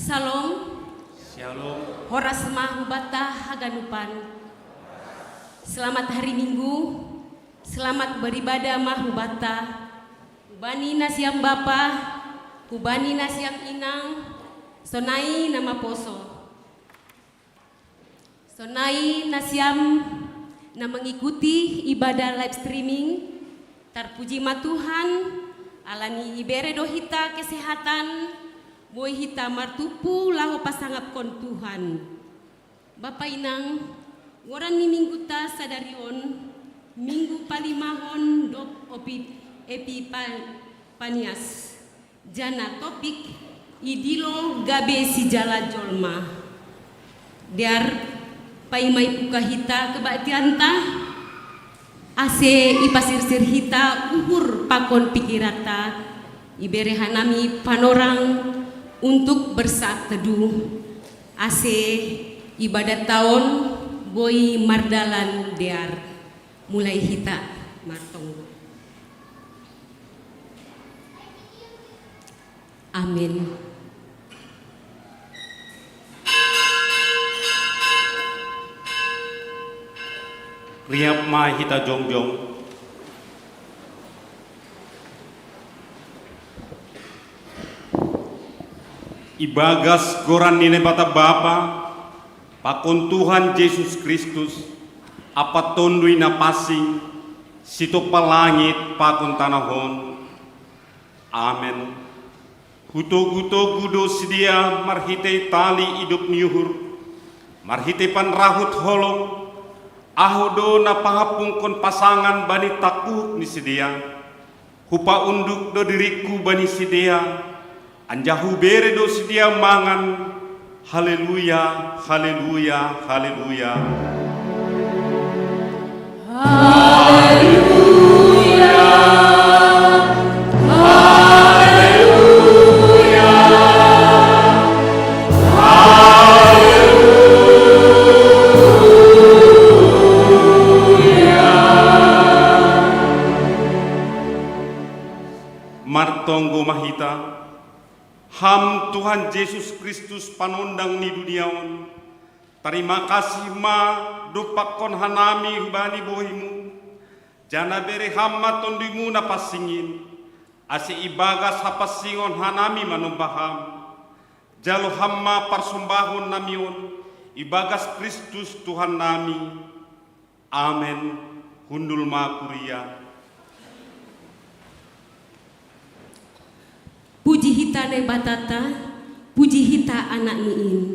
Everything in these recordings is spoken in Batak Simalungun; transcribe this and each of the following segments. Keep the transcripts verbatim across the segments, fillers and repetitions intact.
Shalom. Shalom. Horas ma hubata haganupan. Selamat hari Minggu. Selamat beribadah ma hubata. Hubani nasiam bapa, hubani nasiam inang, sonai nama poso. Sonai nasiam na mengikuti ibadah live streaming, tarpuji ma Tuhan, alani ibere do hita kesehatan, boi hita martumpu laho pasangapkon Tuhan. Bapa inang, goran ni mingguta sadari on, minggu palimahon dob opi Epipanias. Jana topik, idilo gabe sijala jolma. Dear, paima ipuka hita kebaktianta, ase ipasirsir hita uhur pakon pikiranta, ibere hanami panorang untuk bersaat teduh, ase ibadah taon boi mardalan dear. Mulai hita martonggo. Amin. Riap ma hita jongjong. Ibagas goran ni Naibata Bapa, pakon Tuhan Jesus Kristus, ampa Tonduy Napansing, sitompa langit pakon tanah on. Amen. Hutogu-togu do sidea marhitei tali idop ni uhur, marhitei panrahut holong, ahu do na pahampungkon pasangan bani tangkuhuk ni sidea. Hupaunduk do diringku bani sidea, anjaha hubere do sidea mangan. Haleluya, haleluya, haleluya. Haleluya, haleluya, haleluya. Martonggo ma hita. Ham Tuhan Jesus Kristus, panondang ni dunia on, tarima kasih ma dompakkon hanami hubani bohimu, janah bere Ham ma Tonduymu Napansing in, ase ibagas hapansingon hanami manomba Ham. Jalo Ham ma parsombahon nami on ibagas Kristus Tuhan nami. Amen. Hundul ma kuria. Puji hita Naibatanta, puji hita Anakni in,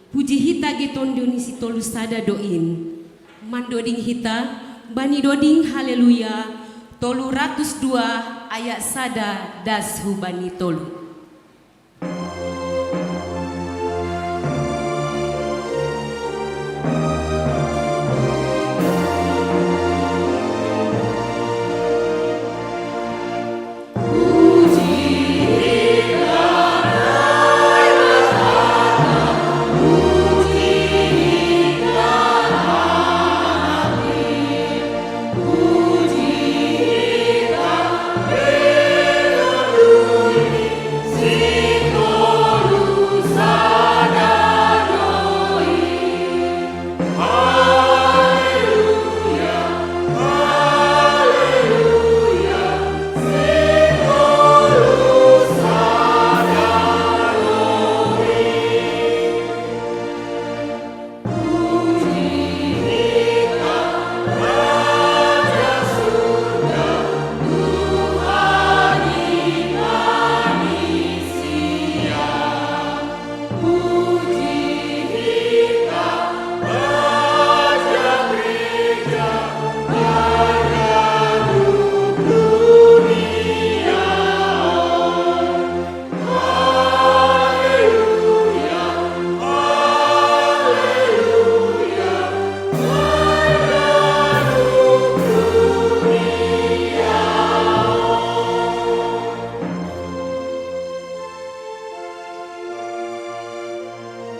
puji hita ge Tonduy ni Sitolu Sada do in. Mandoding hita bani doding Haleluya tolu ratus dua ayat sada das hubani tolu.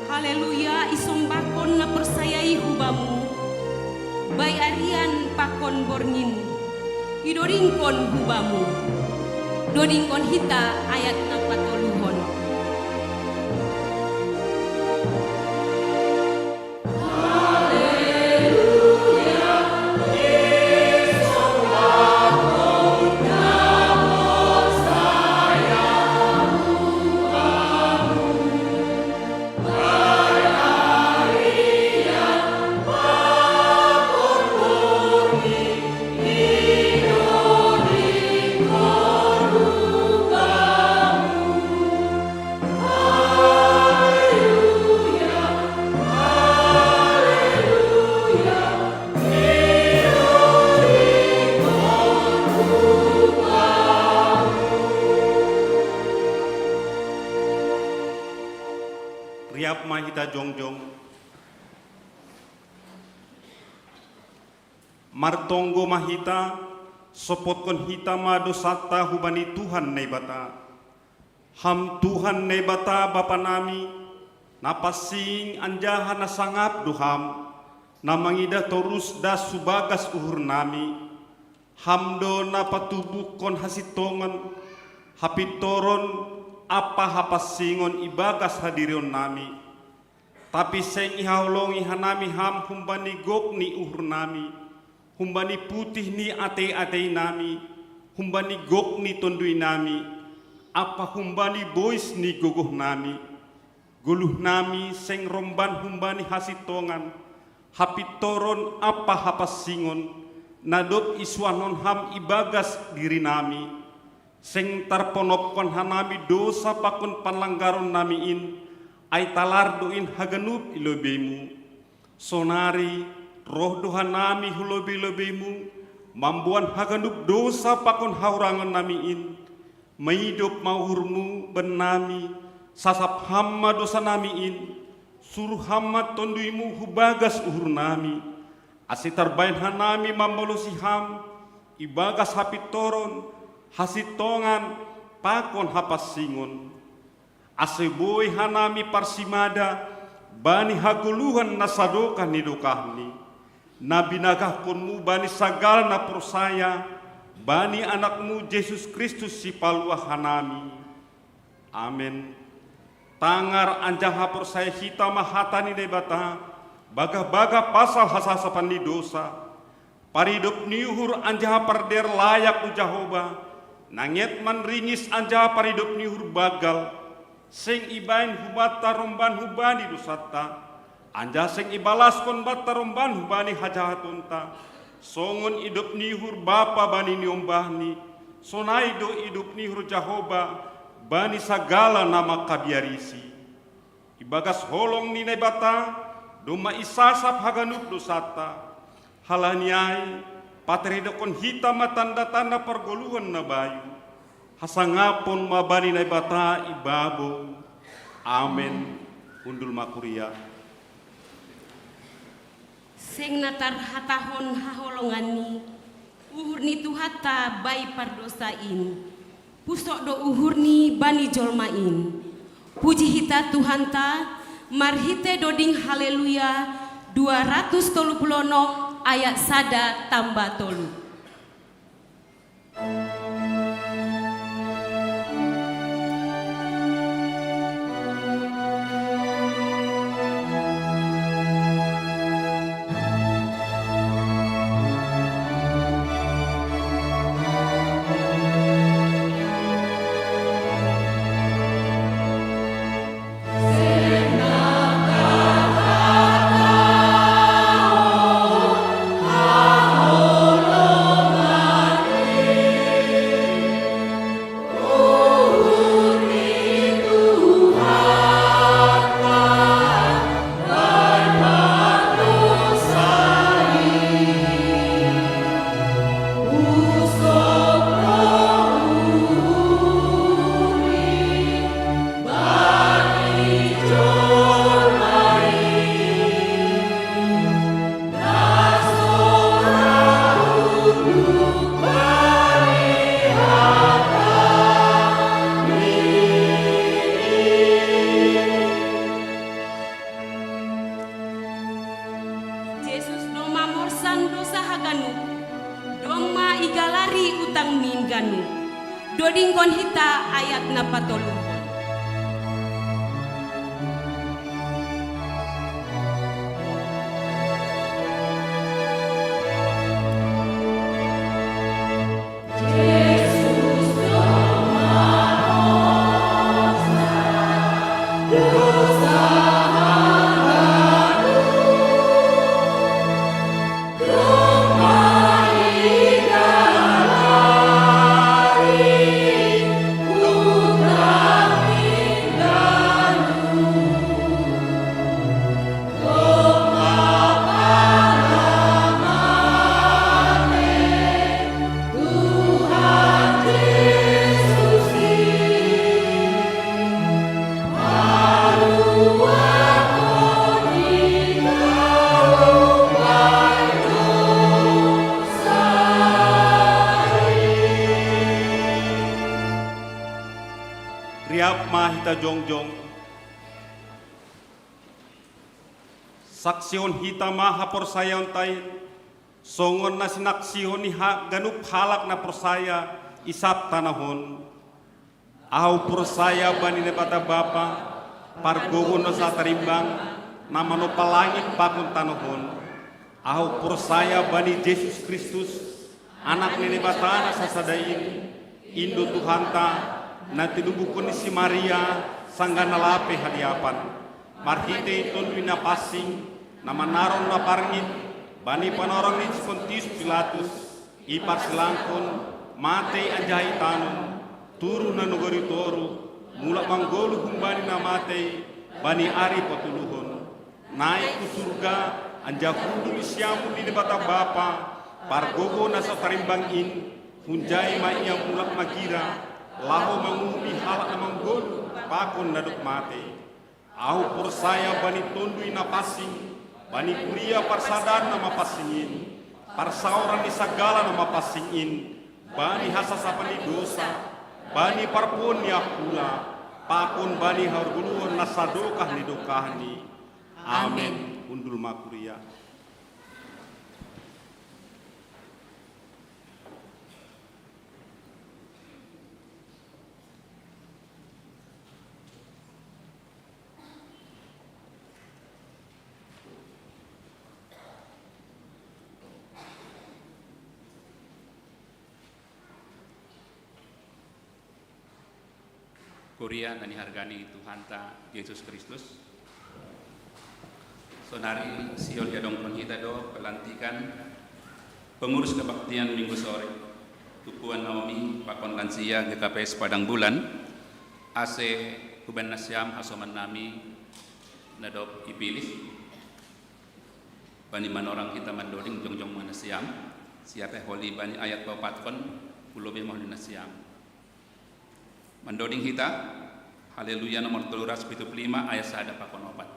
Haleluya, isombahkon na porsaya i hu Bamu, bai arian pakon borngin, idodingkon hu Bamu. Dodingkon hita ayat na patoluhon. jongjong. Martonggo ma hita, sopotkon hita ma dosanta hubani Tuhan Naibata. Ham Tuhan Naibata Bapa nami, na pansing anjaha na sangap do Ham, na mangidah torus das hu bagas uhur nami. Ham do na patubuhkon hasintongan, hapintoron ampa hapansingon ibagas hadirion nami. Tapi seng ihaholongi hanami Ham humbani gok ni uhur nami, humbani putih ni atei-atei nami, humbani gok ni tondui nami, ampa humbani bois ni gogoh nami. Goluh nami seng romban humbani hasintongan, hapintoron ampa hapansingon, na dob isuanon Ham ibagas diri nami. Seng tarponopkon hanami dousa pakon panlanggaron nami in, ai talar do in haganup i lobei-Mu. Sonari roh do hanami hu lobei-lobei-Mu, mamboan haganup dousa pakon hahurangon nami in. Maidop ma uhur-Mu bannami, sasap Ham ma dousa nami in, suruh Ham ma tondui-Mu hu bagas uhur nami, ase tarbahen hanami mambalosi Ham ibagas hapintoron, hasintongan, pakon hapansingon. Ase boi hanami parsimada bani hagoluhan na sadokah ni dokahni, na binagahkon-Mu bani sagala na porsaya bani Anak-Mu Jesus Kristus Sipaluah hanami. Amen. Tangar anjaha porsaya hita ma hata ni Naibata, bagah-bagah pasal hasasapan ni dousa. Paridop ni uhur anjaha pardear layak hu Jahowa, na nget manringis anjaha paridop ni uhur banggal, seng ibahen hubanta romban hubani dousanta, anjaha seng ibalaskon banta romban hubani hajahatonta. Songon idop ni uhur bapa bani niombahni, sonai do idop ni uhur Jahowa bani sagala na mangkabiarisi. Ibagas holong ni Naibata domma isasap haganup dousanta. Halani ai, patarhitehon hita ma tanda-tanda pargoluhan na bayu. Hasangapon ma bani Naibata ibabo. Amen. Hundul ma kuria. Seng na tarhatahon haholonganni, uhur ni Tuhanta bai pardousa in. Pusok do uhurni bani jolma in. Puji hita Tuhanta, marhite doding Haleluya dua ratus tolu puluh onom ayat sada tamba tolu. Jesus domma morsan dousa haganup, domma igalari utangmi ganup. Dodingkon hita ayat na patoluhon. Siap ma hita jongjong. Saksihon hita ma haporsayaonta in, songon na sinaksihon ni ha-, ganup halak na porsaya i sab tanoh on. Ahu porsaya bani Naibata Bapa, pargogo na so tarimbang, na manompa langit pakon tanoh on. Ahu porsaya bani Jesus Kristus, Anak ni Naibata na sasada in, in do Tuhanta, na tinubuhkon ni si Maria, sanggah na lape hadiapan. Marhitei Tonduy Napansing, na manaron na parngit, bani panorang ni si Pontius Pilatus, iparsilangkon, matei anjaha itanom, turun nagori toruh, mulak manggoluh humbani na matei, bani ari patoluhon. Naik hu surga, anjaha hundul di siamun ni Naibata Bapa, pargogo na so tarimbang in, hunjai ma ia mulak magira, laho manguhumi halak na manggoluh, pakon na dob matei. Ahu porsaya bani Tonduy Napansing, bani kuria parsadaan na mapansing in, parsaoran ni sagala na mapansing in, bani hasasapan ni dosa, bani parpuon ni angkula, pakon bani hagoluhon na sadokah ni dokahni. Amen. Hundul ma kuria. Kuria na nihargani Tuhanta Jesus Kristus. Sonari sihol diadongkon hita do pelantikan pengurus kebaktian Minggu sore, Tukuan Naomi pakon lansia G K P S Padang Bulan, ase hubahen nasiam hasoman nami na dob ipilih. Bani manorang hita mandoding jongjong ma nasiam, siape holi bani ayat paopatkon, hu lobei ma holi nasiam. Mandoding hita, Haleluya nomor tolu ratus pitu puluh lima ayat sada pakon opat.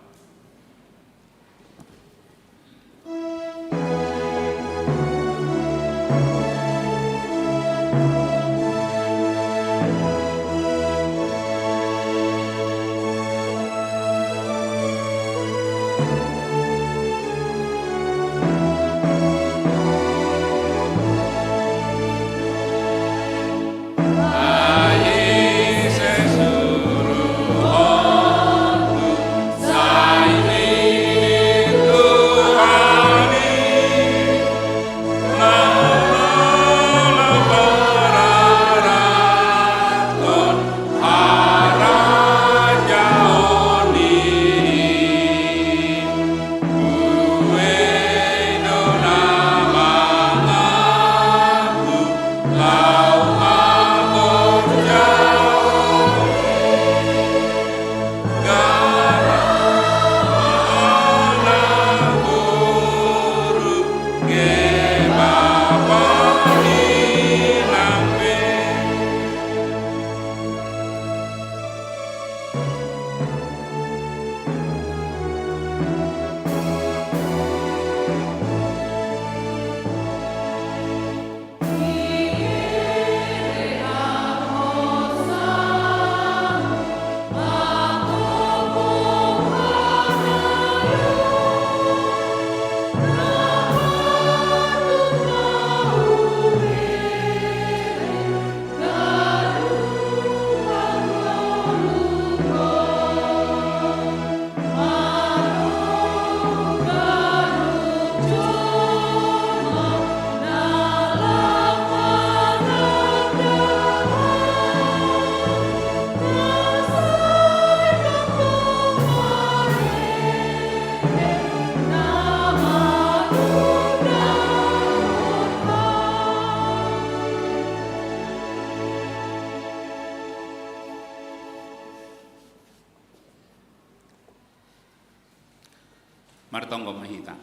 Martonggo ma hita.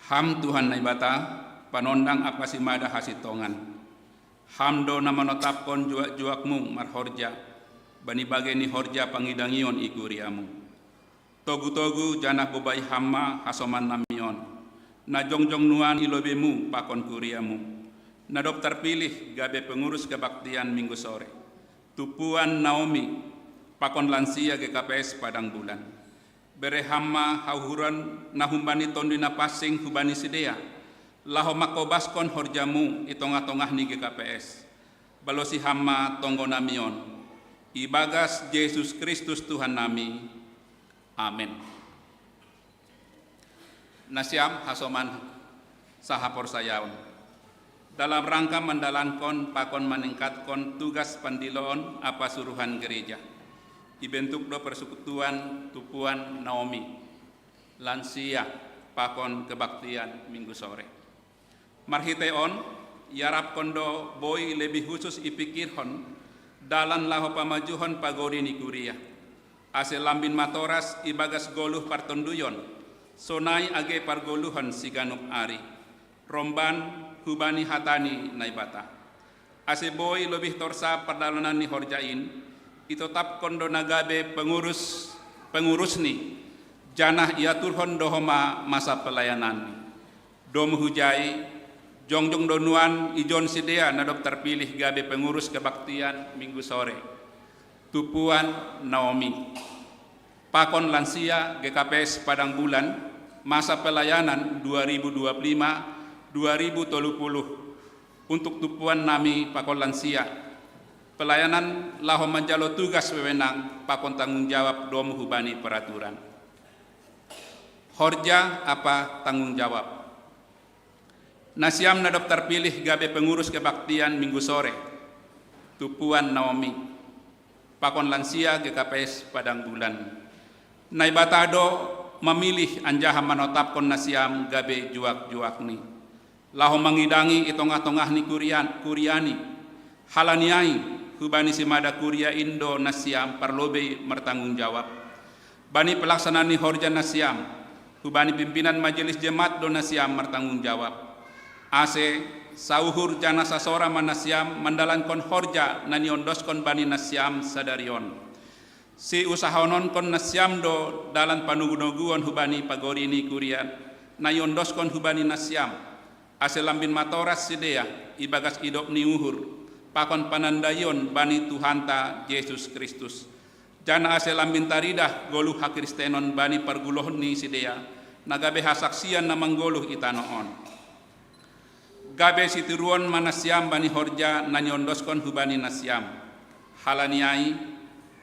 Ham Tuhan Naibata, panondang ampa simada hasintongan. Ham do na manotapkon juak-juakmu marhorja, bani bagei ni horja pangidangion i kuriamu. Togu-togu janah bobai Ham ma hasoman nami on, na jongjong nuan i lobeimu pakon kuriamu, Na dob tarpilih gabe pengurus kebaktian Minggu sore. Tupuan Naomi, pakon lansia G K P S Padang Bulan. Bere ham ma hauhuron na humbani Tonduy Napansing hubani sidea, laho mangkobaskon horjamu i tongah-tongah ni G K P S. Balosi ham ma tonggo nami on. Ibagas Jesus Kristus Tuhan nami. Amen. Nasiam hasoman sahaporsayaon. Dalam rangka mandalankon pakon maningkatkon tugas pandiloon apasuruhan gereja, ibentuk do persekutuan Tupuan Naomi, lansia, pakon kebaktian Minggu sore. Marhitei on, iarapkon do boi lebih husus ipikirhon dalan laho pamajuhon pagori ni kuria, ase lambin matoras ibagas goluh partonduyon, sonai age pargoluhon siganup ari, romban hubani hata ni Naibata. Ase boi lobih torsa pardalanan ni horja in, itotapkon do na gabe pengurus, pengurusni, janah iaturhon do homa masa pelayananni. Domu hujai, jongjong do nuan ijon sidea na dob tarpilih gabe pengurus kebaktian Minggu sore. Tupuan Naomi. Pakon lansia G K P S Padang Bulan, masa pelayanan dua ribu dua puluh lima dua ribu tolu puluh, untuk tupuan nami pakon lansia. Pelayanan laho manjalo tugas wewenang pakon tanggung jawab domu hubani peraturan. Horja apa tanggung jawab. Nasiam na dob tarpilih gabe pengurus kebaktian Minggu sore. Tupuan Naomi. Pakon lansia G K P S Padang Bulan. Naibata do mamilih anjaha manotapkon nasiam gabe juak-juakni, laho mangidangi i tongah-tongah ni kurian, kuriani. Halani ai, hubani simada kuria in do nasiam parlobei martanggung jawab. Bani pelaksanaan ni horja nasiam, hubani pimpinan majelis jemaat do nasiam martanggung jawab. Ase sauhur janah sasora ma nasiam mandalankon horja na niondoskon bani nasiam sadari on. Siusahaononkon nasiam do dalan panogu-noguon hubani pagori ni kuria na iondoskon hubani nasiam, ase lambin matoras sidea ibagas idop ni uhur, pakon panandaion bani Tuhanta Jesus Kristus. Janah ase lambin taridah goluh hakristenon bani pargulon ni sidea, na gabe hasaksian na manggoluh i tanoh on. Gabe sitiruon ma nasiam bani horja na niondoskon hubani nasiam. Halani ai,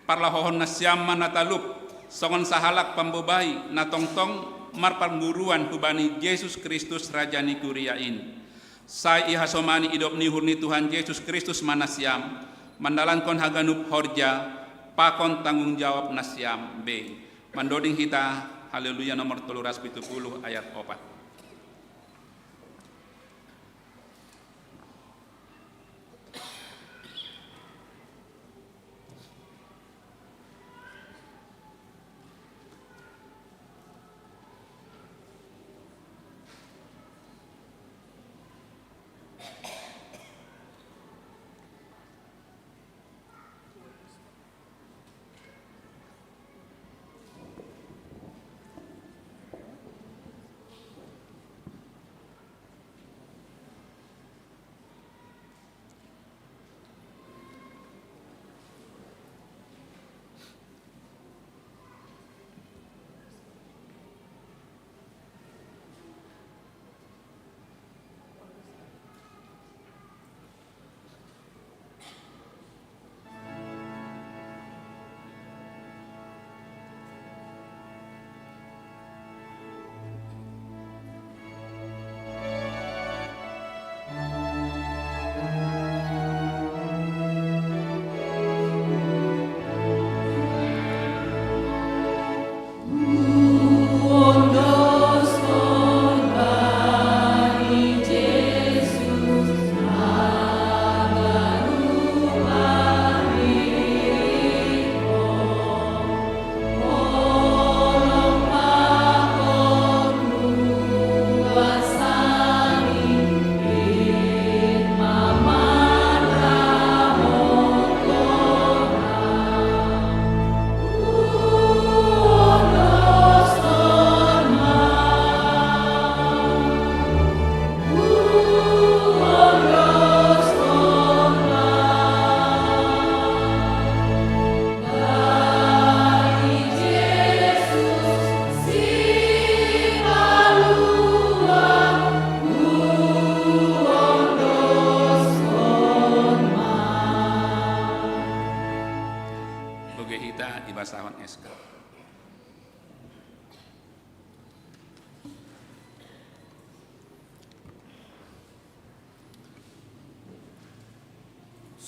parlahohon nasiam ma na talup, songon sahalak pambobai na tongtong marpangguruan hubani Jesus Kristus Raja ni kuria in. Sai ihasomani idop ni uhur ni Tuhan Jesus Kristus ma nasiam, mandalankon haganup horja, pakon tanggung jawab nasiam bei. Mandoding hita, Haleluya nomor tolu ratus pitu puluh ayat opat.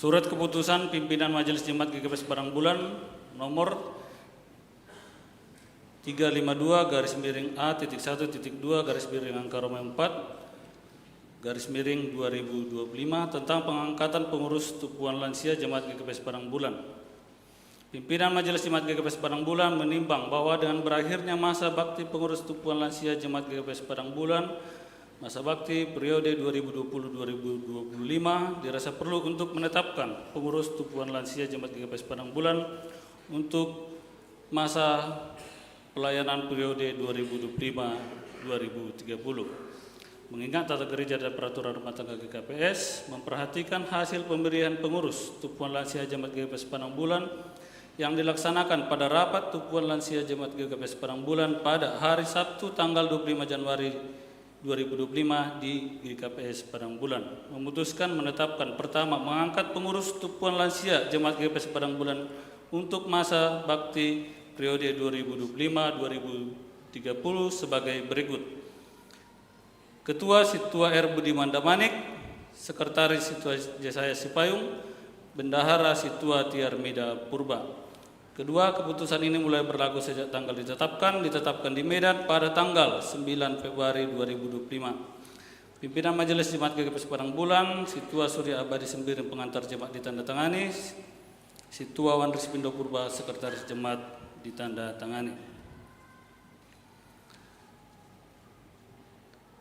Surat keputusan pimpinan Majelis Jemaat G K P S Padang Bulan nomor tiga lima dua garis miring A titik satu titik dua garis miring angka Romawi empat garis miring dua ribu dua puluh lima tentang pengangkatan pengurus tumpuan lansia Jemaat G K P S Padang Bulan. Pimpinan Majelis Jemaat G K P S Padang Bulan menimbang bahwa dengan berakhirnya masa bakti pengurus tumpuan lansia Jemaat G K P S Padang Bulan, masa bakti periode dua ribu dua puluh dua ribu dua puluh lima, dirasa perlu untuk menetapkan pengurus tumpuan lansia Jemaat G K P S Padang Bulan untuk masa pelayanan periode dua ribu dua puluh lima dua ribu tiga puluh. Mengingat tata gereja dan peraturan rumah tangga G K P S, memperhatikan hasil pemilihan pengurus tumpuan lansia Jemaat G K P S Padang Bulan yang dilaksanakan pada rapat tumpuan lansia Jemaat G K P S Padang Bulan pada hari Sabtu tanggal dua puluh lima Januari dua ribu dua puluh lima di G K P S Padang Bulan, memutuskan menetapkan: pertama, mengangkat pengurus tumpuan lansia Jemaat G K P S Padang Bulan untuk masa bakti periode dua ribu dua puluh lima dua ribu tiga puluh sebagai berikut: Ketua, Situa R Budiman Damanik, Sekretaris, Situa Jesaya Sipayung, Bendahara, Situa Tiarmida Purba. Kedua, keputusan ini mulai berlaku sejak tanggal ditetapkan, ditetapkan di Medan pada tanggal sembilan Februari dua ribu dua puluh lima. Pimpinan Majelis Jemaat G K P S Padang Bulan, Situa Surya Abadi Sembiring, pengantar jemaat, ditandatangani. Situa Wan Rispindo Purba, Sekretaris Jemaat, ditandatangani.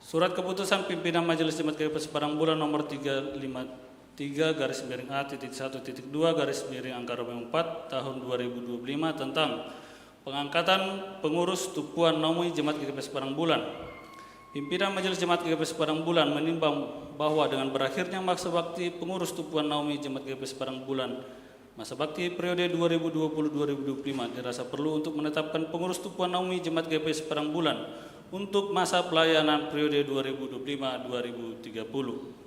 Surat keputusan pimpinan Majelis Jemaat G K P S Padang Bulan nomor tiga lima tiga garis miring A titik satu titik dua garis miring angka Romawi empat tahun dua ribu dua puluh lima tentang pengangkatan pengurus tumpuan Naomi Jemaat G K P S Padang Bulan. Pimpinan Majelis Jemaat G K P S Padang Bulan menimbang bahwa dengan berakhirnya masa bakti pengurus tumpuan Naomi Jemaat G K P S Padang Bulan, masa bakti periode dua ribu dua puluh dua ribu dua puluh lima, dirasa perlu untuk menetapkan pengurus tumpuan Naomi Jemaat G K P S Padang Bulan untuk masa pelayanan periode dua ribu dua puluh lima dua ribu tiga puluh.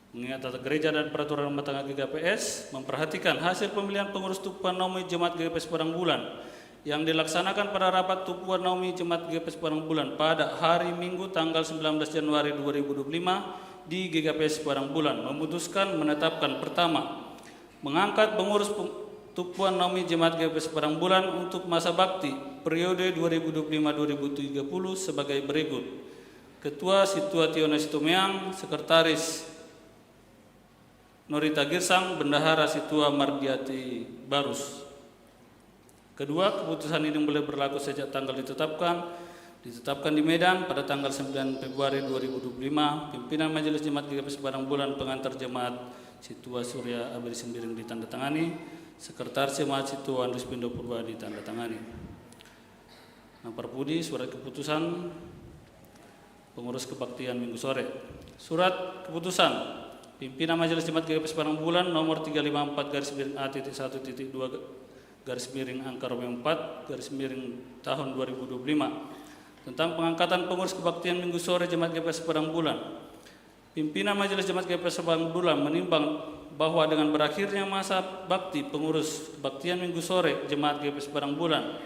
Mengingat tata gereja dan peraturan rumah tangga G K P S, memperhatikan hasil pemilihan pengurus tumpuan Naomi Jemaat G K P S Padang Bulan yang dilaksanakan pada rapat tumpuan Naomi Jemaat G K P S Padang Bulan pada hari Minggu tanggal sembilan belas Januari dua ribu dua puluh lima di G K P S Padang Bulan, memutuskan menetapkan: pertama, mengangkat pengurus peng- tumpuan Naomi Jemaat G K P S Padang Bulan untuk masa bakti periode dua ribu dua puluh lima dua ribu tiga puluh sebagai berikut: Ketua, Situa Tiones Tumeang, Sekretaris Norita Girsang, Bendahara, Situa Mardiati Barus. Kedua, keputusan ini mulai berlaku sejak tanggal ditetapkan, ditetapkan di Medan pada tanggal sembilan Februari dua ribu dua puluh lima. Pimpinan Majelis Jemaat G K P S Padang Bulan, pengantar jemaat, Situa Surya Abadi Sembiring, ditandatangani. Sekretaris Jemaat, Situa Andrius Pindo Purba, ditandatangani. Nomor pudi, surat keputusan pengurus kebaktian Minggu sore. Surat keputusan pimpinan Majelis Jemaat G K P S Padang Bulan nomor tiga lima empat garis miring A titik satu titik dua garis miring angka Romawi empat garis miring tahun dua ribu dua puluh lima tentang pengangkatan pengurus kebaktian Minggu sore Jemaat G K P S Padang Bulan. Pimpinan Majelis Jemaat G K P S Padang Bulan menimbang bahwa dengan berakhirnya masa bakti pengurus kebaktian Minggu sore Jemaat G K P S Padang Bulan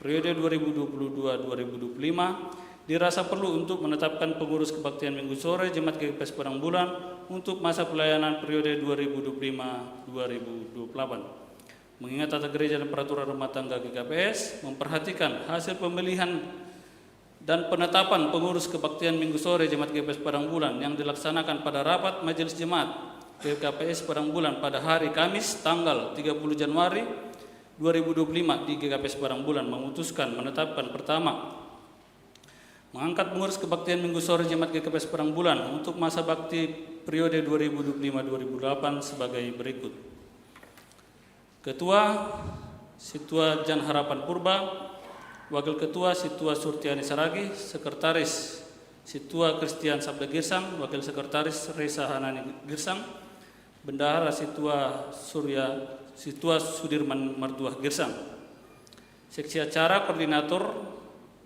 periode dua ribu dua puluh dua dua ribu dua puluh lima, dirasa perlu untuk menetapkan pengurus kebaktian Minggu sore Jemaat G K P S Padang Bulan untuk masa pelayanan periode dua ribu dua puluh lima dua ribu dua puluh delapan. Mengingat tata gereja dan peraturan rumah tangga G K P S, memperhatikan hasil pemilihan dan penetapan pengurus kebaktian Minggu sore Jemaat G K P S Padang Bulan yang dilaksanakan pada rapat Majelis Jemaat G K P S Padang Bulan pada hari Kamis tanggal tiga puluh Januari dua ribu dua puluh lima di G K P S Padang Bulan, memutuskan menetapkan: pertama, mengangkat pengurus kebaktian Minggu sore Jemaat G K P S Padang Bulan untuk masa bakti periode dua ribu dua puluh lima dua ribu delapan sebagai berikut: Ketua, Situa Jan Harapan Purba. Wakil Ketua, Situa Surtiani Saragih. Sekretaris, Situa Christian Sabda Girsang. Wakil Sekretaris, Resa Hanani Girsang. Bendahara, Situa Surya, Situa Sudirman Martuah Girsang. Seksi acara, koordinator,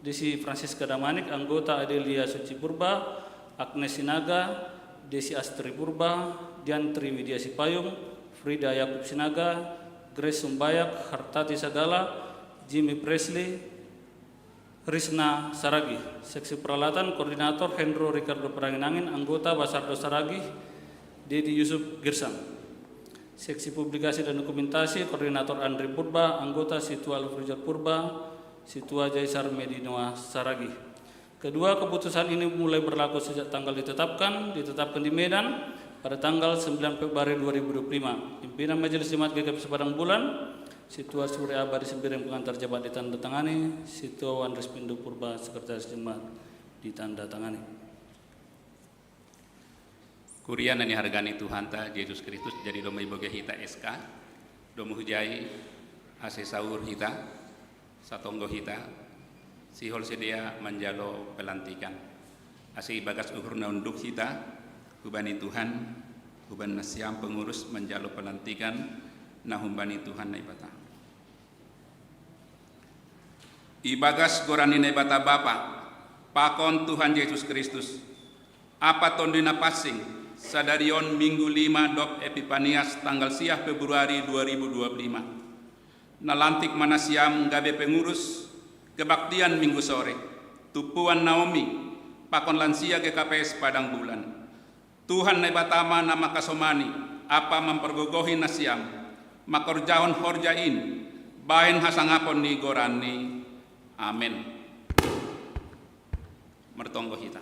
Desi Francisca Damanik. Anggota, Adelia Suci Purba, Agnes Sinaga, Desi Astri Purba, Dian Triwidia Sipayung, Frida Yakub Sinaga, Grace Sumbayak, Hartati Sagala, Jimmy Presley, Risna Saragih. Seksi peralatan, koordinator, Hendro Ricardo Peranginangin. Anggota, Basardo Saragih, Dedi Yusuf Girsang. Seksi Publikasi dan Dokumentasi, Koordinator Andri Purba, anggota Situa Lufrijar Purba, Situa Jaisar Medinoa Saragi. Kedua, keputusan ini mulai berlaku sejak tanggal ditetapkan, ditetapkan di Medan pada tanggal sembilan Februari dua ribu dua puluh lima. Pimpinan Majelis Jemaat G K P S Padang Bulan, Situa Suri Abadi Sembiring, pengantar jabat ditandatangani, Situa Wan Rispindo Purba, Sekretaris Jemaat, ditandatangani. Kuria nani hargani Tuhanta Jesus Kristus, jadi domu iboga hita S K, domu hujai ase saur hita, satonggo hita, sihol sidea manjalo pelantikan. Ase ibagas uhur na unduk hita, hubani Tuhan, hubani nasiam pengurus manjalo pelantikan, na humbani Tuhan Naibata. Ibagas goran ni Naibata Bapa, pakon Tuhan Jesus Kristus, Apa Tonduy Napansing, sadari on Minggu lima dob Epipanias tanggal siah Februari dua ribu dua puluh lima. Nalantik ma nasiam gabe pengurus kebaktian Minggu sore, tumpuan Naomi, pakon lansia G K P S Padang Bulan. Tuhan Naibata ma na mangkasomani, ampa mampargogohi nasiam, mangkorjahon horja in, bahen hasangapon ni goranni. Amen. Martonggo hita.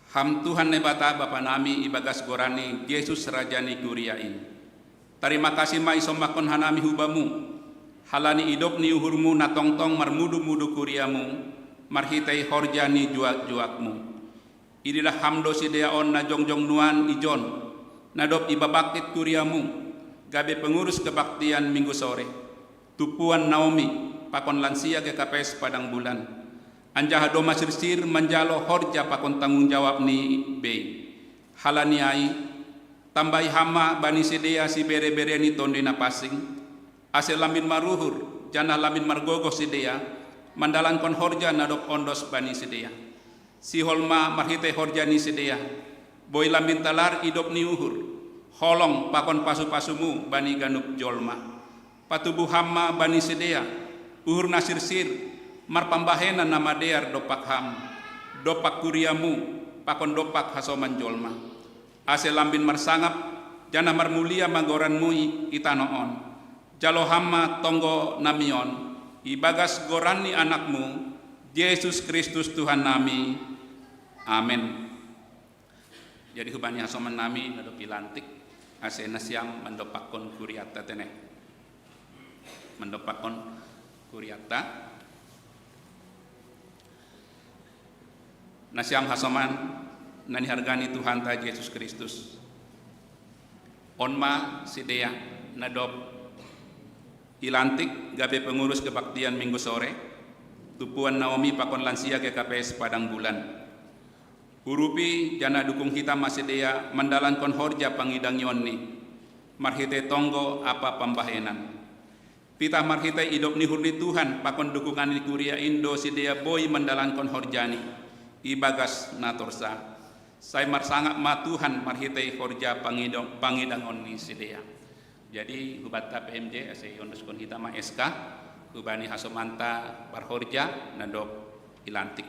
Ham Tuhan Naibata Bapa nami, ibagas goranni Jesus Raja ni kuria in. Tarima kasih ma isombakkon hanami hu Bamu, halani idop ni uhurMu na tongtong marmudu-mudu kuriaMu, marhitei horja ni juak-juakMu. Ididah Ham do sidea on na jongjong nuan ijon, na dob ibabangkit kuriaMu, gabe pengurus kebaktian Minggu sore, tumpuan Naomi, pakon lansia G K P S Padang Bulan. Anjaha domma sirsir manjalo horja pakon tanggung jawab ni bei. Halani ai, tambai Ham ma bani sidea sibere-bere ni Tonduy Napansing, ase lambin maruhur, janah lambin margogoh sidea, mandalankon horja na dob ondos bani sidea. Sihol ma marhitei horja ni sidea, boi lambin talar idop ni uhur, holong pakon pasu-pasuMu bani ganup jolma. Patubuh Ham ma bani sidea uhur na sirsir, marpambahenan na madear dompak Ham, dompak kuriaMu, pakon dompak hasoman jolma. Ase lambin marsangap, janah marmulia ma goranMu i, i tanoh on. Jalo Ham ma tonggo nami on, ibagas goran ni AnakMu, Jesus Kristus Tuhan nami. Amen. Jadi hubani hasoman nami na dob ilantik, ase nasiam mandompakkon kuriatta tene. Mandompakkon kuriatta. Nasiam hasoman na nihargani Tuhanta Jesus Kristus. On ma sidea na dob ilantik gabe pengurus kebaktian Minggu sore, tumpuan Naomi pakon lansia G K P S Padang Bulan. Urupi janah dukung hita ma sidea mandalankon horja pangidangionni, marhitei tonggo ampa pambahenan. Pitah marhitei idop ni uhur ni Tuhan pakon dukungan ni kuria in do sidea boi mandalankon horjani, ibagas na torsa. Sai marsangap ma Tuhan marhitei horja pangidong-, pangidangon ni sidea. Jadi, hubanta P M J, ase iondoskon hita ma S K, hubani hasomanta parhorja na dob ilantik.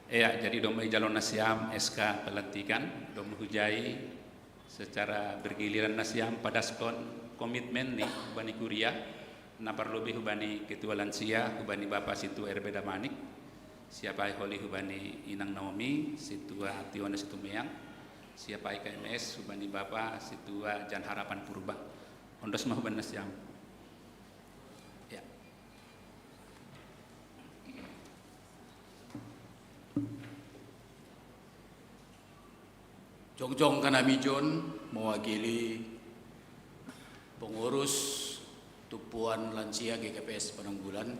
Ya, jadi dong ma ijalo nasiam S K pelantikan, dong ma hujai secara bergiliran nasiam padaskon komitmen ni hubani kuria, na parlobei hubani ketua lansia, hubani Bapa Sintua R B Damanik, siapai holi hubani Inang Naomi, Sintua Tiona Situmeang, siapai K M S, hubani Bapa Sintua Jan Harapan Purba. Ondos ma hubani nasiam. Ya. Jongjong kanami John mewakili pengurus tumpuan lansia G K P S Padang Bulan.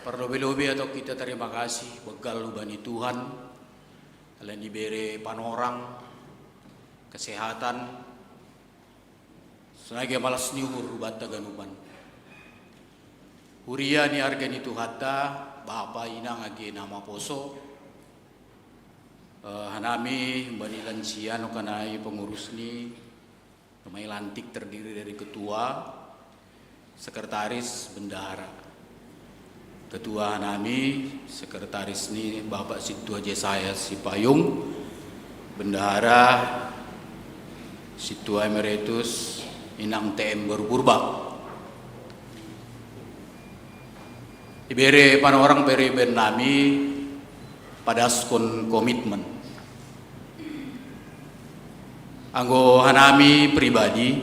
Parlobei-lobei ato kita terima kasih begal hubani Tuhan, ala ni bere panorang, kesehatan, sonai age malas ni uhur hubanta ganupan. Huria ni arga ni Tuhanta, bapa inang age na maposo, eh, hanami bani lansia no kanai pengurus ni, rumah lantik terdiri dari ketua, sekretaris, bendahara. Ketua nami, sekretaris ni Bapak Sintua Jesaya Sipayung, bendahara Sintua Emeritus Inang T M Baru Purba. Ibere panorang bere ben nami padaskon komitmen. Anggo hanami pribadi,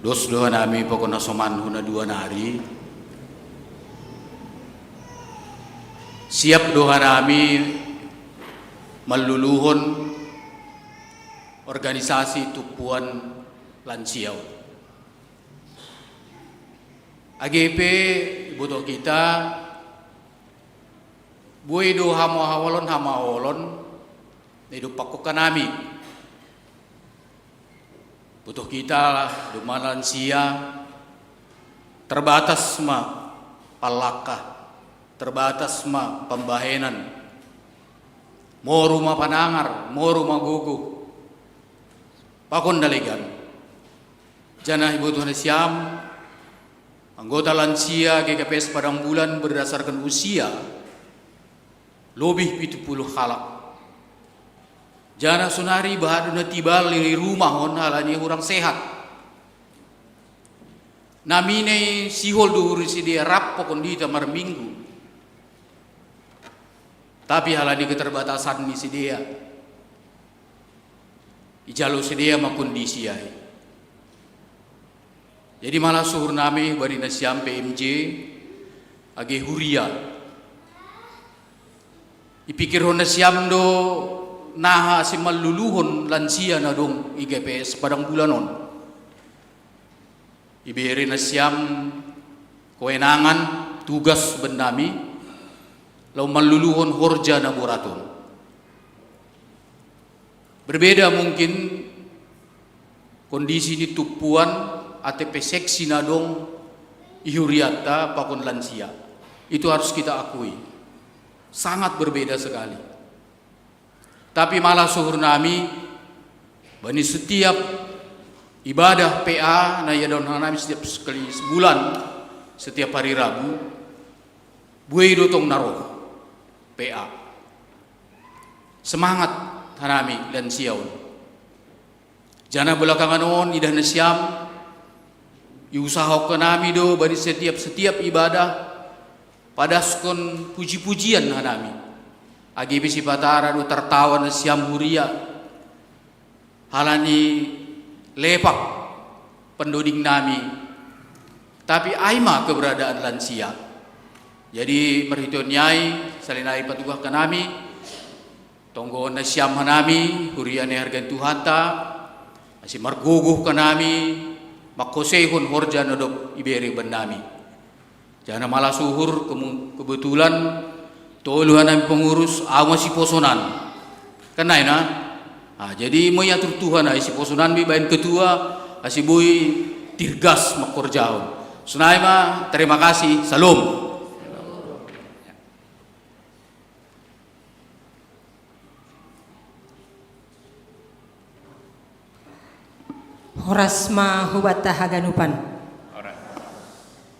dos do hanami pokona soman huna dua nari. Siap do hanami malluluhon organisasi tumpuan lansia on. Age pe iboto kita, boi do hamaolon-hamaolon na idompakkon hanami. Butuh kita do ma lansia, terbatas ma pallangka, terbatas ma pambahenan, moru ma panangar, moru ma gogo, pakon dalegan. Janah iboto nasiam, anggota lansia G K P S Padang Bulan berdasarkan usia, lobih pitu puluh halak. Janah sonari bahat do na tibal i rumah on halani hurang sehat. Namina i sihol do uhur ni sidea rap pakon di hita marminggu. Tapi halani keterbatasan ni sidea, ijalo sidea ma kondisi ai. Jadi malas uhur nami bani nasiam P M J, age huria. Ipikirhon nasiam do naha ase malluluhon lansia na dong i G P S Padang Bulan on. Ibere nasiam kewenangan, tugas bennami, laho malluluhon horja na borat on. Berbeda mungkin kondisi ni tumpuan, ate pe seksi na dong i hurianta pakon lansia. Itu harus kita akui. Sangat berbeda sekali. Tapi malas uhur nami, bani setiap ibadah P A na iadaon hanami setiap sekali sebulan, setiap hari Rabu, buei do tong na ro P A. Semangat hanami lansia on. Janah belakangan on idah nasiam, iusahahon hanami do bani setiap-setiap ibadah, padaskon puji-pujian hanami. Age pe sipatara do tartawa nasiam huria, halani lepak pandoding nami. Tapi ai ma keberadaan lansia. Jadi marhitehon ni ai, selain ai patugahkan hanami, tonggohon nasiam hanami, huria na ihargai Tuhanta, ase margogoh hanami, mangkoseihon horja na dob ibere bannami. Janah malas uhur kemu-, kebetulan tolu hanami pengurus, ahu ma siposonan. Kan nai na? Ah, jadi moi atur Tuhan ai siposonan be baen ketua, ase boi tirgas mangkorjahon. Sonai ma, terima kasih, salam. Horas ma hubanta haganupan.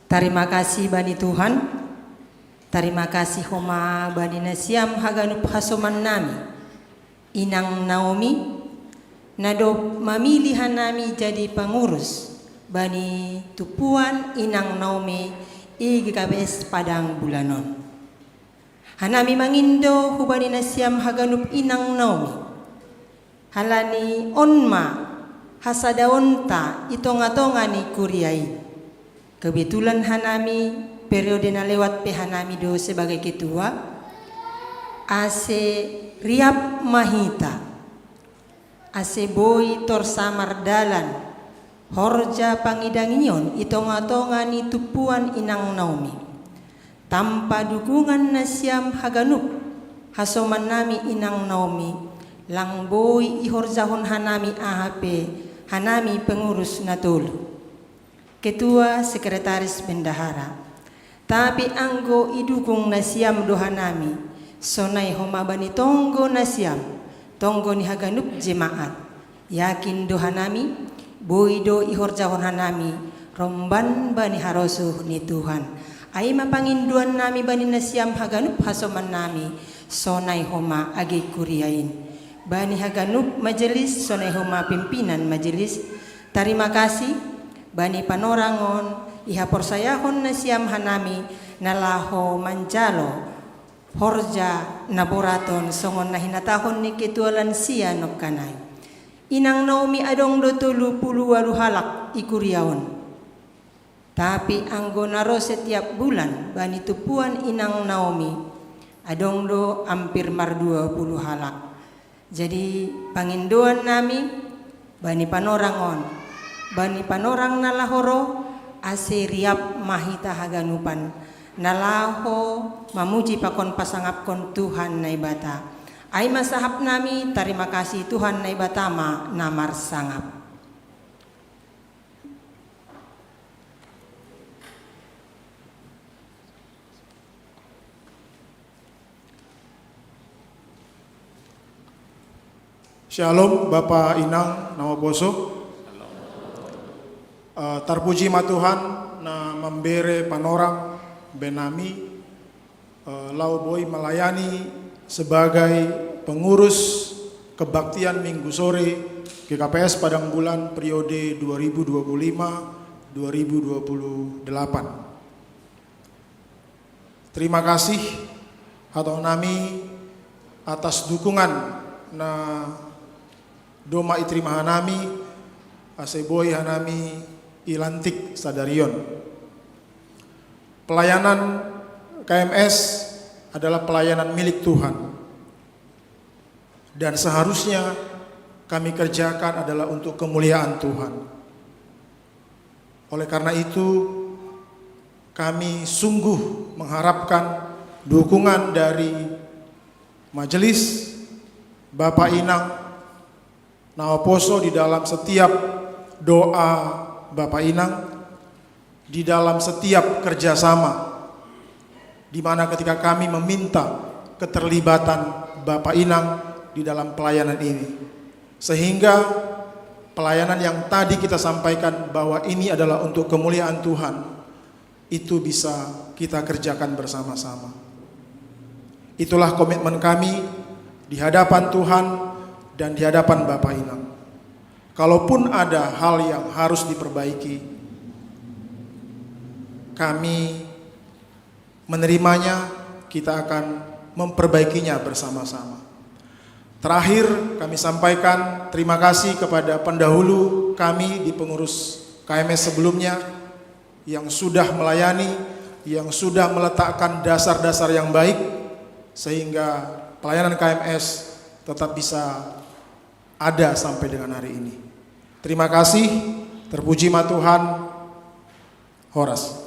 Tarima kasih bani Tuhan. Tarima kasih homa bani nasiam haganup hasoman nami, Inang Naomi, na dob mamilih hanami jadi pangurus bani tumpuan Inang Naomi i G K P S Padang Bulan on. Hanami mangindo hubani nasiam haganup Inang Naomi. Halani on ma hasadaonta i tonga-tonga ni kuria i. Kebetulan hanami periode na lewat pe hanami do sebagai ketua, ase riap ma hita, ase boi torsa mardalan horja pangidangion i tonga-tonga ni tumpuan Inang Naomi. Tanpa dukungan nasiam haganup, hasoman nami Inang Naomi, lang boi ihorjahon hanami aha pe hanami pengurus na tolu, ketua, sekretaris, bendahara. Tapi anggo idukung nasiam do hanami, sonai homa bani tonggo nasiam, tonggo ni haganup jemaat. Yakin do hanami, boi do ihorjahon hanami romban bani harosuh ni Tuhan. Ai ma pangindoan nami bani nasiam haganup hasoman nami, sonai homa age kuria in. Bani haganup majelis, sonai homa pimpinan majelis, tarima kasih bani panorang on, ihaporsayaon nasiam hanami na laho manjalo horja na borat on songon na hinatahon ni ketua lansia nongkan ai. Inang Naomi adong do tolu pulu ualu halak i kuria on. Tapi anggo na ro setiap bulan bani tumpuan Inang Naomi, adong do hampir mardua pulu halak. Jadi pangindoan nami bani panorang on, bani panorang na laho ro, ase riap ma hita haganupan na laho mamuji pakon pasangapkon Tuhan Naibata. Ai ma sahap nami, tarima kasih, Tuhan Naibata ma na marsangap. Shalom, Bapa Inang na huposo. Eh, tarpuji ma Tuhan na mambere panorang be nami, eh, laho boi melayani sebagai pengurus kebaktian Minggu sore G K P S Padang Bulan periode dua ribu dua puluh lima dua ribu dua puluh delapan. Terima kasih hata nami atas dukungan na domma itarima hanami, ase boi hanami ilantik sadari on. Pelayanan K M S adalah pelayanan milik Tuhan. Dan seharusnya kami kerjakan adalah untuk kemuliaan Tuhan. Oleh karena itu, kami sungguh mengharapkan dukungan dari majelis, Bapak Inang na huposo di dalam setiap doa Bapak Inang, di dalam setiap kerjasama, di mana ketika kami meminta keterlibatan Bapak Inang di dalam pelayanan ini, sehingga pelayanan yang tadi kita sampaikan bahwa ini adalah untuk kemuliaan Tuhan, itu bisa kita kerjakan bersama-sama. Itulah komitmen kami di hadapan Tuhan dan di hadapan Bapak Inang. Kalaupun ada hal yang harus diperbaiki, kami menerimanya, kita akan memperbaikinya bersama-sama. Terakhir, kami sampaikan terima kasih kepada pendahulu kami di pengurus K M S sebelumnya yang sudah melayani, yang sudah meletakkan dasar-dasar yang baik, sehingga pelayanan K M S tetap bisa ada sampai dengan hari ini. Terima kasih, terpuji ma Tuhan, horas.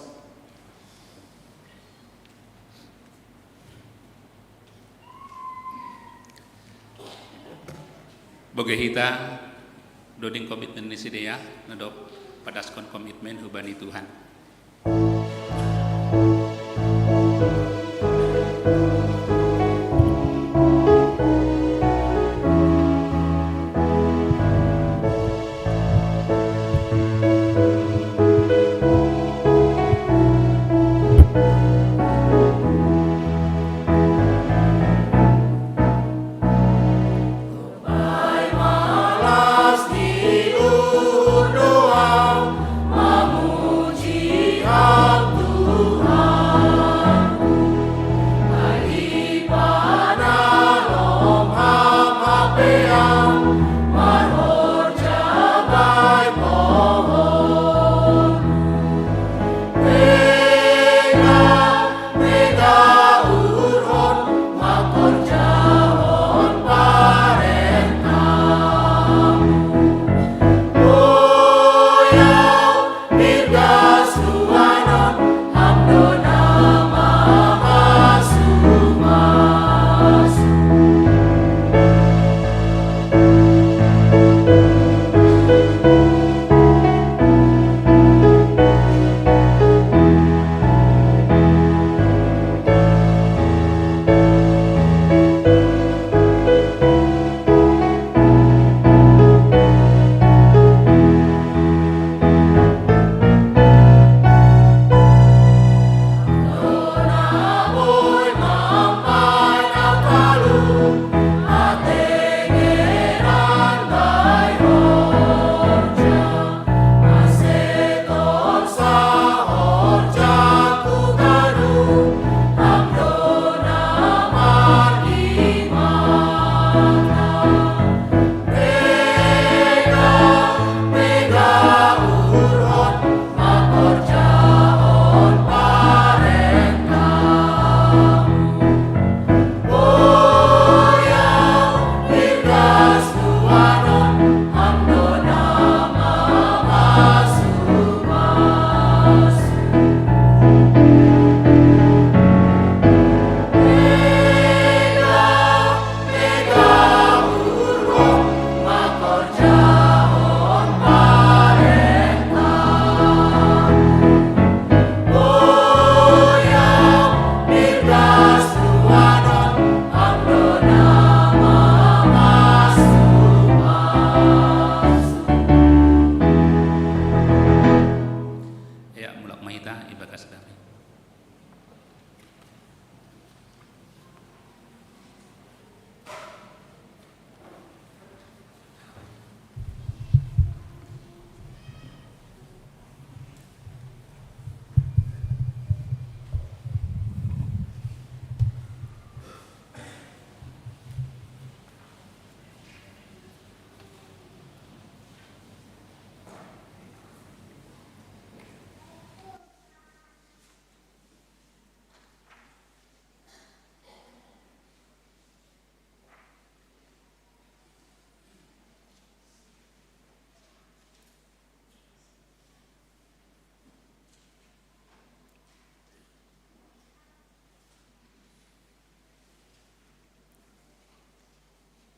Boge hita doding komitmen ni sidea, na dob padaskon komitmen hubani Tuhan.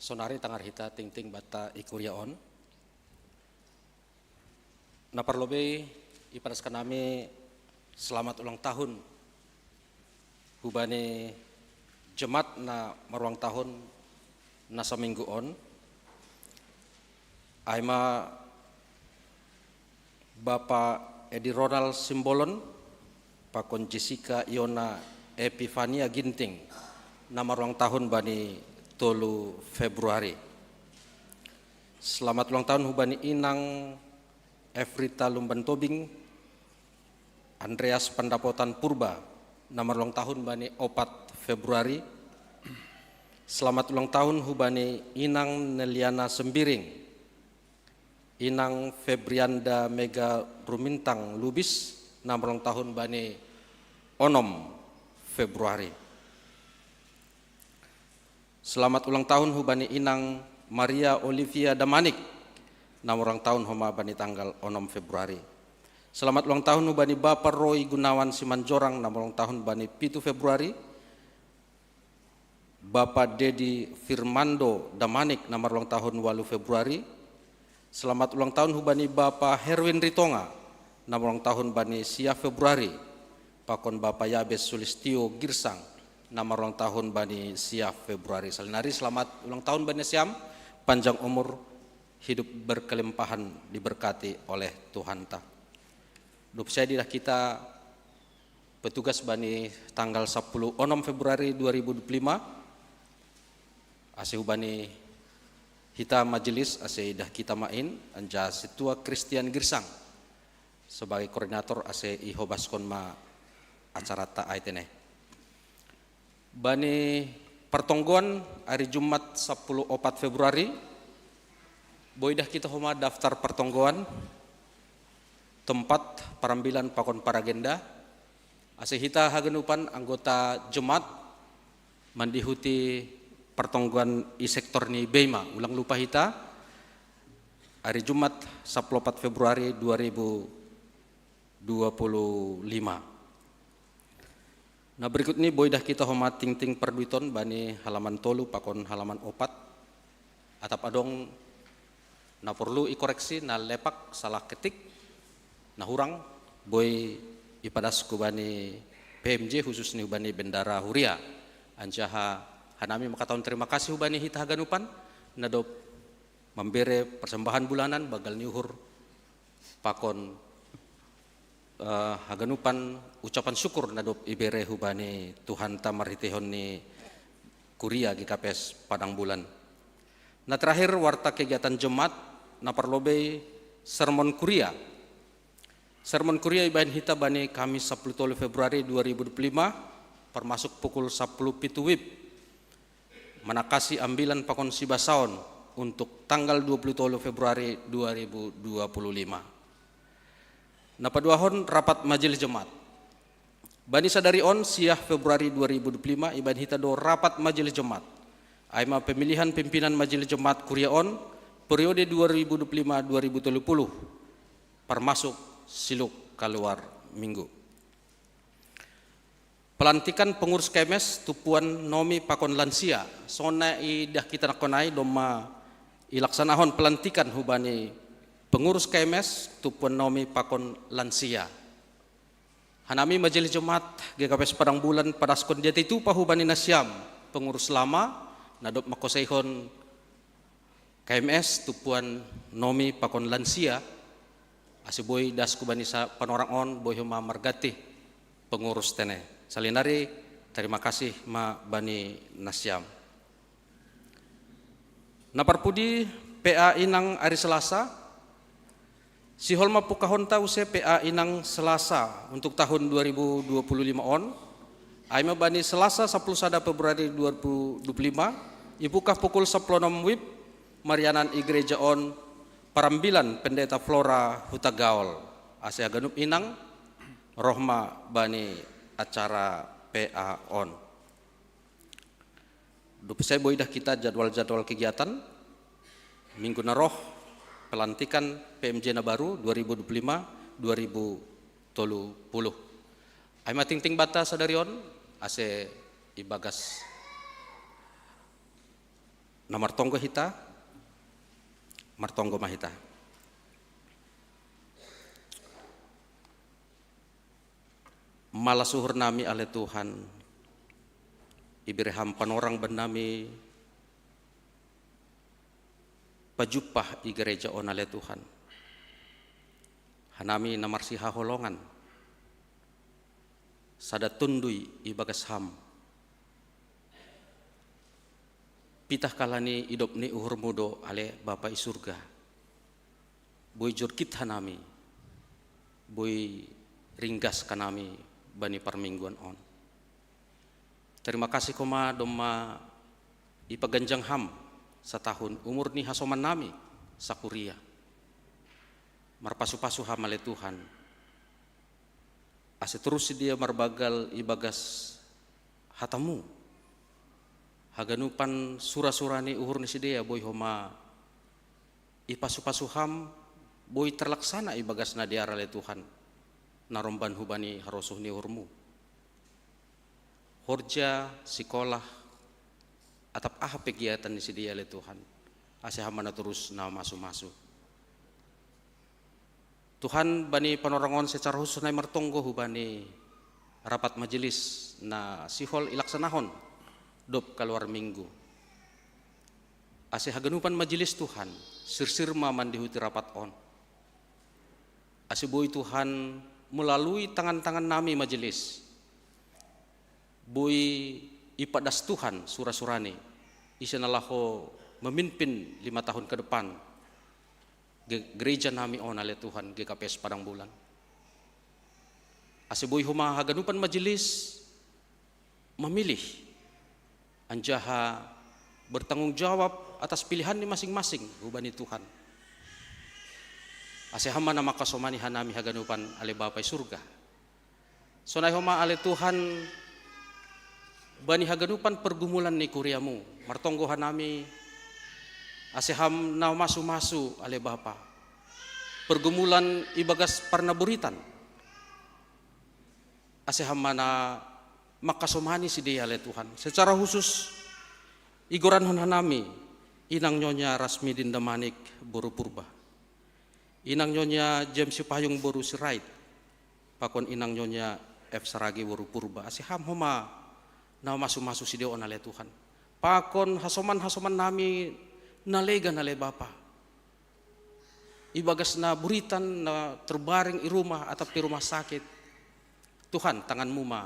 Sonari tangar hita tingting bata i kuria on. Na parlobei ipadaskan nami selamat ulang tahun hubani jemaat na marulang tahun na saminggu on. Ai ma Bapa Edi Ronald Simbolon, pakon Jessica Iona Epifania Ginting, na marulang tahun bani tolu Februari. Selamat ulang tahun hubani inang Evrita Lumban Tobing, Andreas Pandapotan Purba, na marulang tahun bani opat Februari. Selamat ulang tahun hubani inang Neliana Sembiring, inang Febrianda Mega Rumintang Lubis, na marulang tahun bani onom Februari. Selamat ulang tahun hubani inang Maria Olivia Damanik, na marulang tahun homa bani tanggal onom Februari. Selamat ulang tahun hubani Bapa Roy Gunawan Simanjorang, na marulang tahun bani pitu Februari. Bapa Dedi Firmando Damanik, na marulang tahun walu Februari. Selamat ulang tahun hubani Bapa Herwin Ritonga, na marulang tahun bani sia Februari. Pakon Bapa Yabes Sulistio Girsang, na marulang tahun bani sia Februari. Salinari selamat ulang tahun bani nasiam, panjang umur, hidup berkelimpahan, diberkati oleh Tuhanta. Dop sai dah kita petugas bani tanggal sapuluh onom Februari dua ribu dua puluh lima, ase hubani hita majelis ase dah kita main, anjaha Setua Christian Girsang sebagai koordinator ase ihobaskon ma acarata ai tene. Bani partonggoan ari Jumat sapuluh opat Februari, boi dah kita homa daftar partonggoan, tempat, parambilan pakon paragenda, ase hita haganupan anggota jemaat mandihuti partonggoan i sektor ni Beima. Ulang lupa hita, ari Jumat sapuluh opat Februari dua ribu dua puluh lima. Na berikut ni boi dah kita homa tingting parduiton bani halaman tolu pakon halaman opat. Atap adong na porlu ikoreksi, na lepak, salah ketik, na hurang, boi ipadasku bani P M J khusus ni hubani bendara huria. Anjaha hanami makatahon terima kasih hubani hita haganupan, na dop mambere persembahan bulanan, bagal ni uhur, pakon eh, haganupan ucapan syukur na dop ibere hubani Tuhanta marhiteihon ni Kuria G K P S Padang Bulan. Na terakhir, warta kegiatan jemaat, na parlobei sermon kuria. Sermon kuria ibahen hita bani Kamis sapuluh tolu Februari dua ribu dua puluh lima, parmasuk pukul sapuluh pitu wib. Manangkasi ambilan pakon sibasaon untuk tanggal dua puluh tolu Februari dua ribu dua puluh lima. Na paduahon, rapat majelis jemaat. Bani sadari on, sia Februari dua ribu dua puluh lima, ibahen hita do rapat majelis jemaat. Ai ma pemilihan pimpinan majelis jemaat kuria on, periode dua ribu dua puluh lima dua ribu tolu puluh, parmasuk siluk kaluar minggu. Pelantikan pengurus K M S tumpuan nomi pakon lansia. Songon na idah kita nangkon ai, domma ilaksanahon pelantikan hubani pengurus K M S tumpuan nomi pakon lansia. Hanami majelis jemaat G K P S Padang Bulan padaskon diatei tupa hubani nasiam pengurus lama, na dob mangkoseihon K M S tumpuan nomi pakon lansia, ase boi dasku bani sa-, panorang on, boi homa marganti pengurus tene. Salinari, terima kasih ma bani nasiam. Na parpudi, P A inang ari Selasa. Sihol ma pungkahonta use P A inang Selasa untuk tahun dua ribu dua puluh lima on. Ai ma bani Selasa sapuluh sada Februari dua ribu dua puluh lima, ipungkah pukul sapuluh onom wib, marianan i gereja on, parambilan Pendeta Flora Hutagaol. Ase haganup inang roh ma bani acara P A on. Dob sai boi dah kita jadwal-jadwal kegiatan minggu na roh, pelantikan P M J na baru dua ribu dua puluh lima dua ribu tolu puluh. Ai ma tingting banta sadari on, ase ibagas Na martonggo hita, martonggo ma hita. Malas uhur nami ale Tuhan, ibere Ham panorang bannami pajumpah i gereja on ale Tuhan. Hanami na marsihaholongan, sada tondui ibagas Ham. Pitah kalani idop ni uhurMu do ale Bapa i surga. Boi jorkit hanami, boi ringgas hanami bani parmingguan on. Terima kasih Ho ma domma ipaganjang Ham satahun umur ni hasoman nami sakuria. Marpasu-pasu Ham ale Tuhan, ase torus sidea marbanggal ibagas hataMu. Haganupan sura-sura ni uhur ni sidea boi Ho ma ipasu-pasu Ham, boi terlaksana ibagas na dear ale Tuhan, na romban hubani harosuh ni uhurMu. Horja, sikolah, atap aha kegiatan ni sidea ale Tuhan, ase Ham ma na torus na masu-masu. Tuhan, bani panorang on secara khusus nai martonggo hubani rapat majelis na sihol ilaksanahon dob kaluar minggu. Ase haganupan majelis Tuhan, sirsir ma mandihuti rapat on. Ase boi Tuhan melalui tangan-tangan nami majelis, boi ipadas Tuhan sura-surani, ise na laho memimpin lima tahun ke depan ge-, gereja nami on ale Tuhan, G K P S Padang Bulan. Ase boi Ho ma haganupan majelis memilih anjaha bertanggung jawab atas pilihan ni masing-masing hubani Tuhan. Ase Ham ma na mangkasomani hanami haganupan ale Bapa i surga. Sonai Ho ma ale Tuhan, bani haganupan pergumulan ni kuriaMu, martonggo hanami, ase Ham na masu-masu ale Bapa. Pergumulan ibagas parnaburitan, ase Ham ma na mangkasomani sidea ale Tuhan. Secara khusus igoranhon hanami Inang Nyonya Rasmidin Damanik boru Purba, Inang Nyonya James Sipayung boru Sirait, pakon Inang Nyonya F Saragi boru Purba. Ase Ham Ho ma na masu-masu sidea on ale Tuhan, pakon hasoman-hasoman nami na legan ale Bapa, ibagas na buritan, na terbaring i rumah atap i rumah sakit. Tuhan, tanganMu ma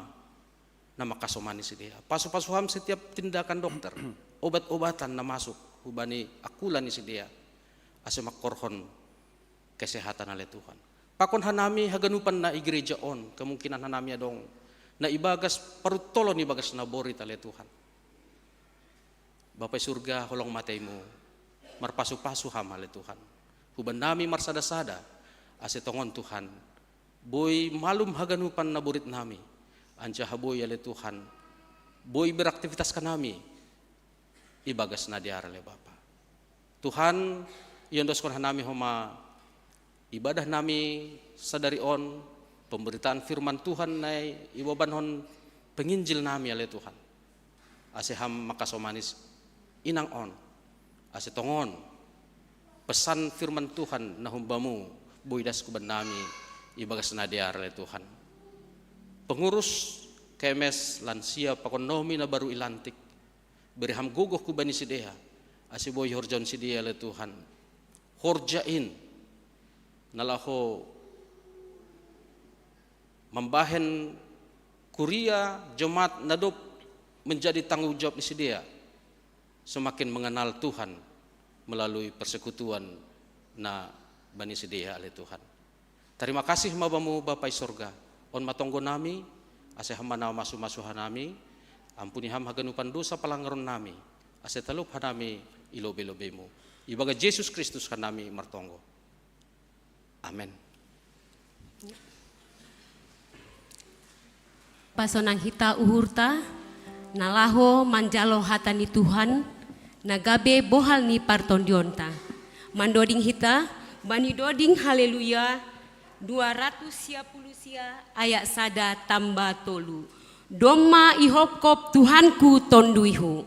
na mangkasomani sidea. Pasu-pasu Ham setiap tindakan dokter, obat-obatan na masuk hubani angkulan ni sidea, ase mangkorhon kesehatan ale Tuhan. Pakon hanami haganupan na i gereja on, kemungkinan hanami adong na ibagas paruntolon ibagas na borit ale Tuhan. Bapa i surga, holong ma ateiMu, marpasu-pasu Ham ale Tuhan. Huban nami marsada-sada, ase tongon Tuhan, boi malum haganupan na borit nami, anjaha boi ale Tuhan, boi beraktivitas hanami ibagas na dear ale Bapa. Tuhan, iondoskon hanami Ho ma ibadah nami sadari on, pemberitaan firman Tuhan na ibabankon penginjil nami ale Tuhan. Ase Ham mangkasomani inang on, ase tongon pesan firman Tuhan na humbaMu boi das huban nami ibagas na dear ale Tuhan. Pengurus, kemes, lansia pakon naomi na baru ilantik, bere Ham gogoh hubani sidea, ase boi horjahon sidea ale Tuhan horja in na laho mambahen kuria jemaat na dob menjadi tanggung jawab ni sidea, semakin mengenal Tuhan melalui persekutuan na bani sidea ale Tuhan. Tarima kasih ma Bamu Bapa i sorga. On ma tonggo nami, ase Ham ma na masu-masu hanami, ampuni Ham haganupan dosa palangaron nami, ase talup hanami i lobei-lobeiMu. Ibagas Jesus Kristus hanami martonggo. Amen. Pasonang hita uhurta, na laho manjalo hata ni Tuhan, na gabe bohal ni partondionta. Mandoding hita, bani doding Haleluya, dua ratus sia puluh sia ayat sada tamba tolu. Domma ihopkop Tuhanku tonduihu.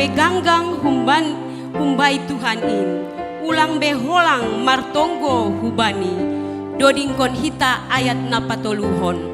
pe ganggang humban, humbai Tuhan in, ulang be holang martonggo hu Bani. Dodingkon hita ayat na patoluhon.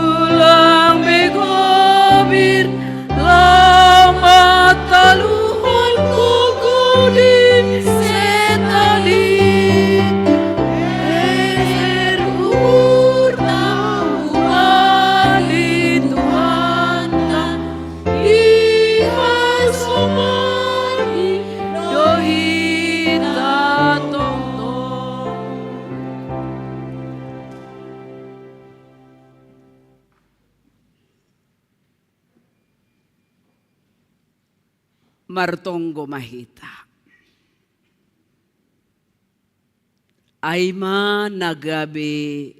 Ulang begobir, lama taluhon kukudin setadi. Eser urta ubali Tuhanta, iha somani dohita tongtong. Martonggo ma hita. Ai ma na gabe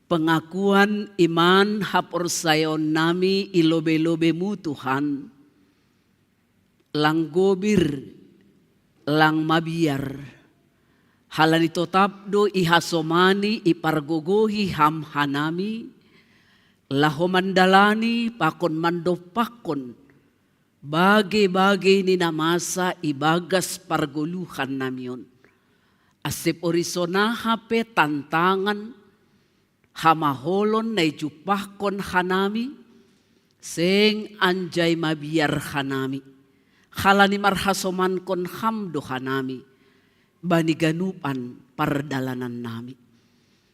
pengakuan iman haporsayaon nami i lobe-lobe-Mu, Tuhan, lang gobir, lang mabiar. Halani totap do ihasomani ipargogohi Ham hanami, laho mandalani pakon mandompakkon bage-bage ni na masa ibagas pargoluhan nami on. Ase porisona hape tantangan, hamaholon na ijumpahkon hanami, seng anjai mabiar hanami, halani marhasomankon Ham do hanami, bani ganupan pardalanan nami.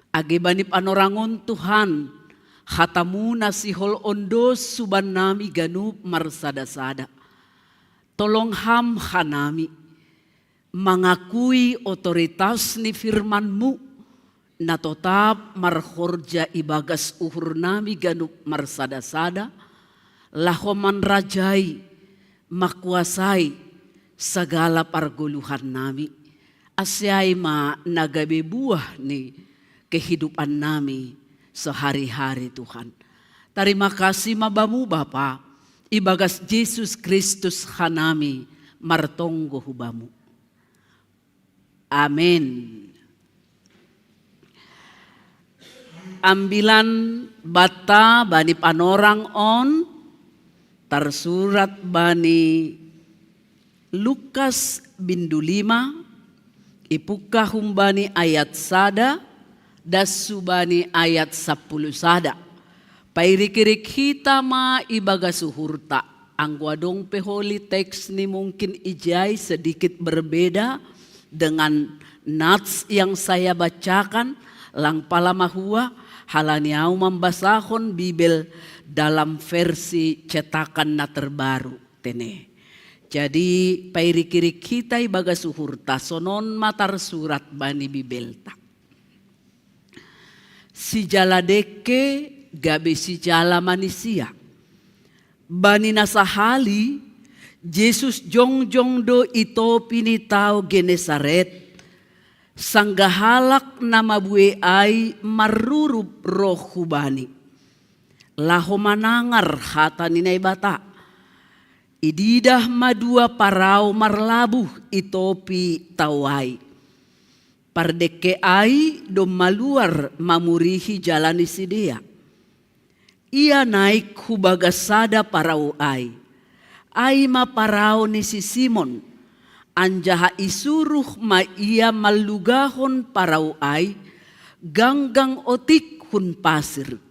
Age bani panorangon Tuhan, hatamu na sihol on do suban nami ganup marsada-sada. Tolong Ham hanami, mangakui otoritas ni firman-Mu, na totap marhorja ibagas uhur nami ganup marsada-sada, laho manrajai, makuasai sagala pargoluhan nami. Ase ai ma na gabe buah ni kehidupan nami sehari-hari, Tuhan. Tarima kasih ma Bamu Bapa, ibagas Jesus Kristus hanami martonggo hu Bamu. Amen. Ambilan banta bani panorang on tarsurat bani Lukas bindu lima, ipungkah humbani ayat sada, das hubani ayat sampulu sada. Pairik-irik hita ma ibagas uhurta. Anggo adong pe holy text ni mungkin ijai sedikit berbeda dengan nats yang saya bacakan, lang pala mahua, halani au mambasahon Bibel dalam versi cetakan na terbaru, tene. Jadi, pairik-irik hita ibagas uhurta, sonon ma tarsurat bani Bibelta. Sijala dekke gabe sijala manisia. Bani na sahali, Jesus jongjong do i topi ni tao Genesaret, sanggah halak na mabue ai marrurup roh hu Bani, laho manangar hata ni Naibata. Ididah ma dua parao marlabuh i topi tao ai. Pardekke ai domma luar mamurihi jala ni sidea. Ia naik hu bagas sada parao ai. Ai ma parao ni si Simon, anjaha isuruh ma ia mallugahon parao ai ganggang otik hun pasir.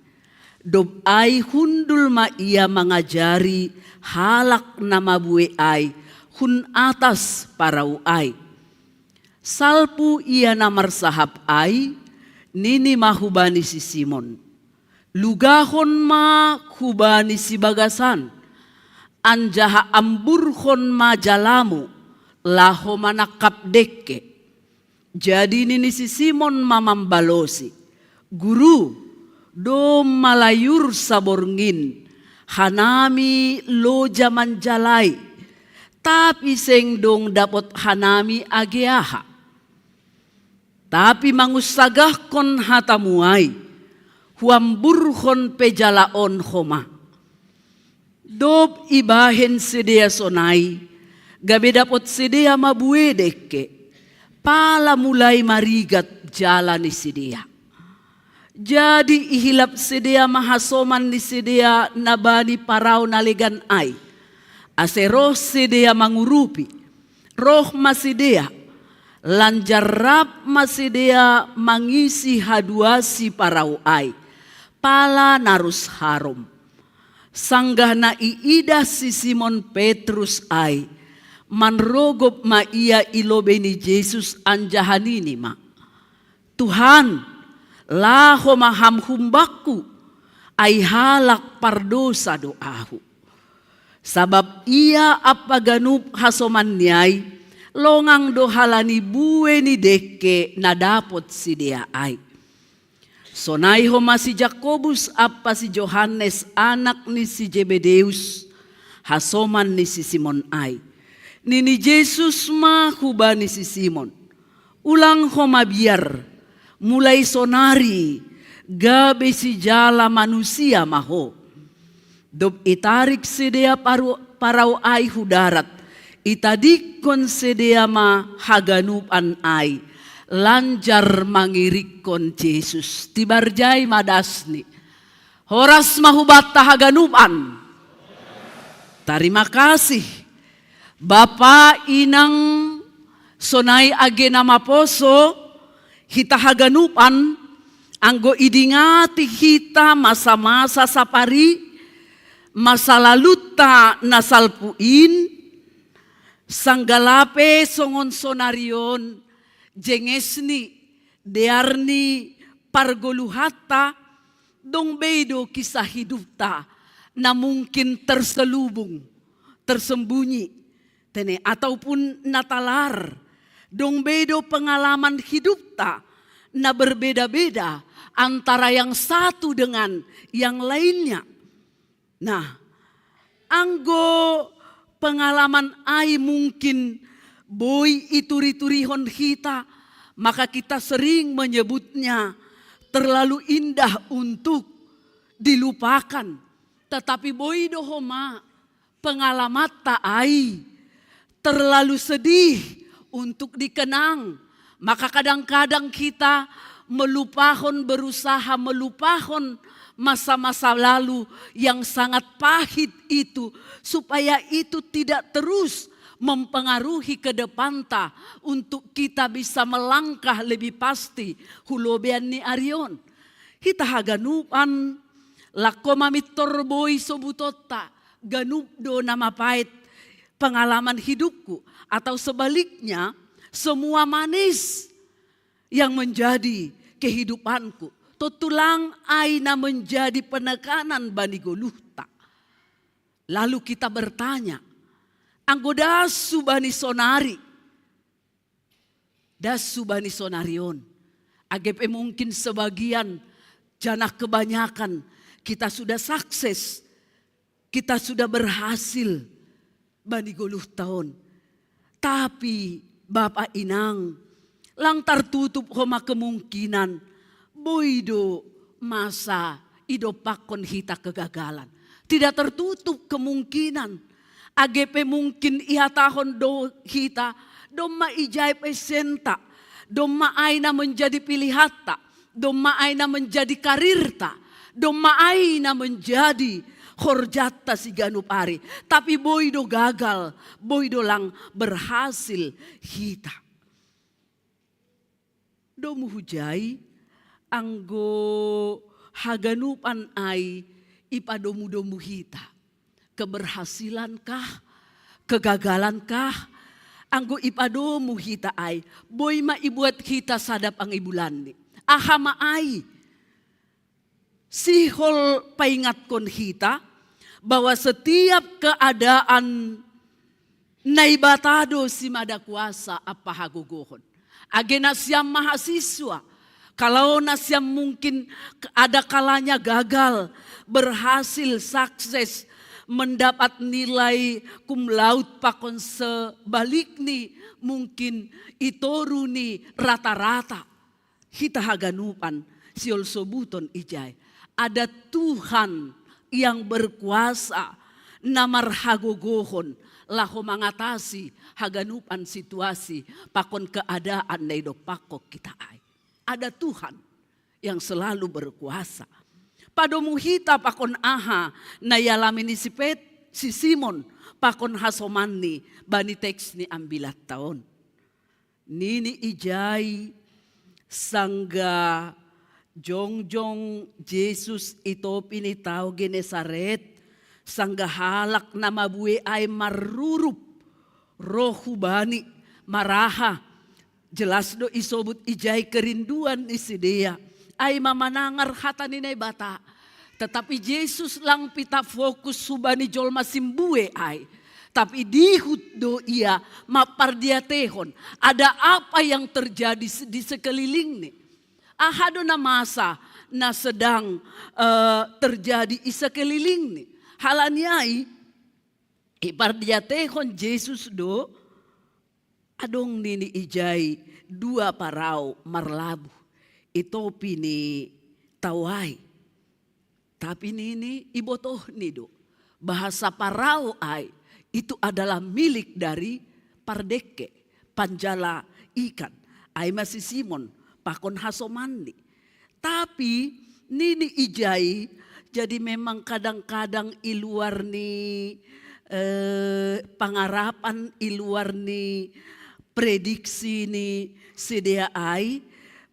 Dob ai hundul ma ia mangajari halak na mabue ai hun atas parao ai. Salpu ia na marsahap ai, nini ma hubani si Simon: Lugahon ma hubani sibagasan, anjaha amburhon ma jalamu, laho manangkap dekke. Jadi nini si Simon ma mambalosi, "Guru, domma layur saborngin, hanami loja manjalai, tapi seng dong dapot hanami age aha. Tapi mangunsagahkon hatamu ai, huamburhon pe jala on homa." Dob ibahen sidea sonai, gabe dapot sidea ma bue dekke, pala mulai marigat jala ni sidea. Jadi ihilap sidea ma hasoman ni sidea na bani parau na legan ai, ase roh sidea mangurupi. Roh ma sidea, lanjar rap ma sidea mangisi haduasi parau ai, pala narus harom. Sanggah na iidah si Simon Petrus ai, manrogop ma ia i lobei ni Jesus anjaha nini ma, "Tuhan, laho ma Ham humbakku, ai halak pardosa do ahu." Sabap ia ampa ganup hasomanni ai, longang do halani bue ni dekke na dapot sidea ai. Sonai homa si Jakobus ampa si Johannes, anak ni si Zebedeus, hasoman ni si Simon ai. Nini Jesus ma hubani si Simon, "Ulang ho mabiar, mulai sonari gabe sijala manusia ma ho." Dob itarik sidea paru-, parau ai hu darat, itadingkon sidea ma haganupan ai, lanjar mangirikkon Jesus. Tibar jai ma dasni. Horas ma hubanta haganupan. Tarima kasih. Bapa, inang, sonai age na maposo hita haganupan, anggo idingati hita masa-masa sapari, masa lalutta na salpu in, sanggah lape songon sonari on, jengesni, dearni, pargoluhanta, dong be do kisah hidupta na mungkin terselubung, tersembunyi, tene, ataupun na talar. Dong be do pengalaman hidupta na berbeda-beda antara yang satu dengan yang lainnya. Nah, anggo pengalaman ai mungkin boi ituri-turihon hita, maka kita sering menyebutnya terlalu indah untuk dilupakan. Tetapi boi do homa pengalamanta ai terlalu sedih untuk dikenang. Maka kadang-kadang kita melupahon, berusaha melupahon masa-masa lalu yang sangat pahit itu, supaya itu tidak terus mempengaruhi ke depanta untuk kita bisa melangkah lebih pasti hu lobean ni ari on. Hita haganupan, langko mamintor boi sobutonta, ganup do na mapaet pengalaman hidupku, atau sebaliknya, semua manis yang menjadi kehidupanku, tontu lang ai na menjadi penekanan bani goluhta. Lalu kita bertanya, anggo das hubani sonari, das hubani sonari on, age pe mungkin sebagian janah kebanyakan kita sudah sukses, kita sudah berhasil bani goluhta on. Tapi, Bapa, Inang, lang tartutup homa kemungkinan boi do masa idompakkon hita kegagalan. Tidak tertutup kemungkinan. Age pe mungkin ihatahon do hita, domma ijai pe senta, domma ai na menjadi pilihanta, domma ai na menjadi karirta, domma ai na menjadi horjanta siganup ari. Tapi boi do gagal, boi do lang berhasil hita. Domu hujai, anggo haganupan ai ipadomu-domu hita. Keberhasilan kah? Kegagalan kah? Anggo ipadomu hita ai, boi ma ibuat hita sada pangibulanni. Aha ma ai? Sihol paingatkon hita bahwa setiap keadaan Naibata do simada kuasa ampa hagogohon. Age nasiam mahasiswa, kalau nasiam mungkin ada kalanya gagal, berhasil, sukses, mendapat nilai cum laude pakon sebalikni, mungkin i toru ni rata-rata. Hita haganupan, sihol sobuton ijai. Ada Tuhan yang berkuasa, na marhagogohon, laho mangatasi haganupan situasi pakon keadaan na idompakkon hita ai. Ada Tuhan yang selalu berkuasa. Padomu hita pakon aha na ialami ni si Pet, si Simon, pakon hasomanni bani teks ni ambilatta on. Nini ijai, sanggah jongjong Jesus i topi ni tao Genesaret, sanggah halak na mabue ai marrurup ro hu Bani, maraha, jelas do isobut ijai kerinduan ni sidea, ai ma manangar hata ni Naibata. Tetapi Jesus lang pita fokus hubani jolma simbue ai. Tapi dihut do ia mampardiatehon ada apa yang terjadi di sekelilingni. Aha do na masa na sedang uh, terjadi i sekelilingni. Halani ai, ipardiatehon Jesus do, adong nini ijai dua parau marlabuh i topi ni tao ai. Tapi nini ibotohni do, bahasa parau ai itu adalah milik dari pardekke, panjala ikan. Ai ma si Simon pakon hasomanni. Tapi nini ijai, jadi memang kadang-kadang i luar ni eh, pangarapan, i luar ni prediksi ni sidea ai.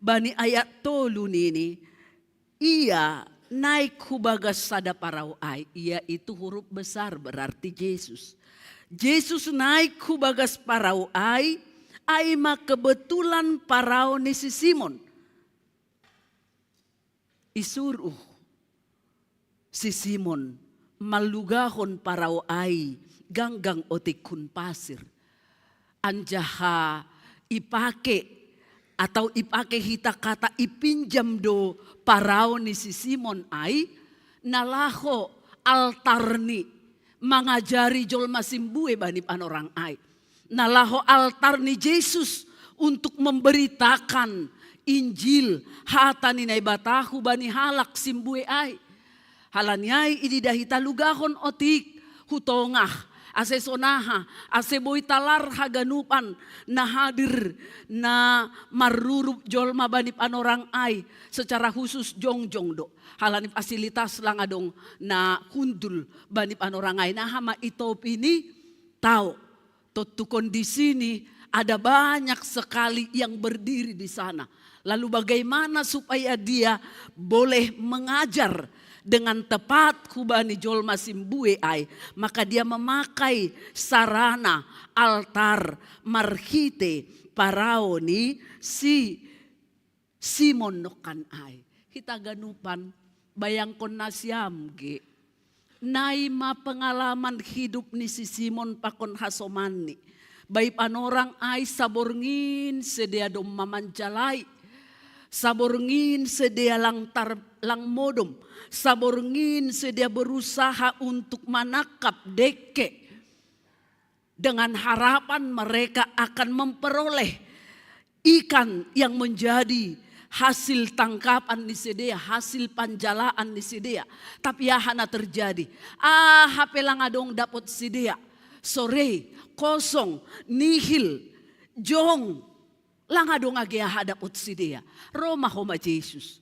Bani ayat tolu nini, ia naik hu bagas sada parau ai, ia itu huruf besar berarti Jesus. Jesus naik hu bagas parau ai, ai ma kebetulan parau ni si Simon. Isuruh si Simon mallugahon parau ai ganggang otik hun pasir. Anjaha ipake atau ipake hita kata ipinjam do parau ni si Simon ai, na laho altarni mangajari jolma simbue bani panorang ai. Na laho altar ni Jesus untuk memberitakan Injil, hata ni Naibata hubani halak simbue ai. Halani ai ididah hita lugahon otik hu tongah, ase sonaha, ase boi talar haganupan na hadir na marrurup jolma bani panorang ai, secara khusus jongjong do. Halani fasilitas lang adong na hundul bani panorang ai, na aha ma i topi ni tao. Tontu kondisi ni ada banyak sekali yang berdiri di sana. Lalu bagaimana supaya dia boleh mengajar dengan tepat hubani jolma simbue ai, maka dia memakai sarana altar marhite parau ni si Simon nongkan ai. Hita ganupan, bayangkon nasiam ge. Nai ma pengalaman hidup ni si Simon pakon hasomanni. Bani panorang ai saborngin sidea domma manjalai. Saborngin sidea lang tar lang modom. Saborngin sidea berusaha untuk manangkap dekke. Dengan harapan mereka akan memperoleh ikan yang menjadi hasil tangkapan ni sidea, hasil panjalaan ni sidea. Tapi aha na terjadi? Aha pe lang adong dapot sidea. Sore, kosong, nihil, jong. Lang adong age aha dapot sidea. Ro ma homa Jesus.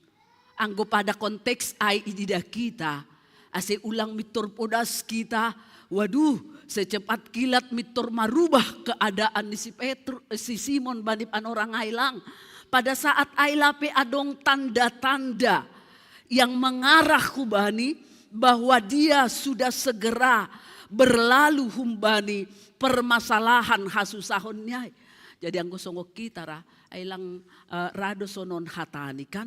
Anggo pada konteks ai ididah hita, ase ulang mintor podas hita, waduh, secepat kilat mintor marubah keadaan ni si Petru, si Simon bani panorang ai lang. Pada saat ai lape adong tanda-tanda yang mengarah hubani bahwa dia sudah segera berlalu humbani permasalahan hasusahon ni ai. Jadi anggo songon hita ra, ai lang uh, ra do sonon hatani kan.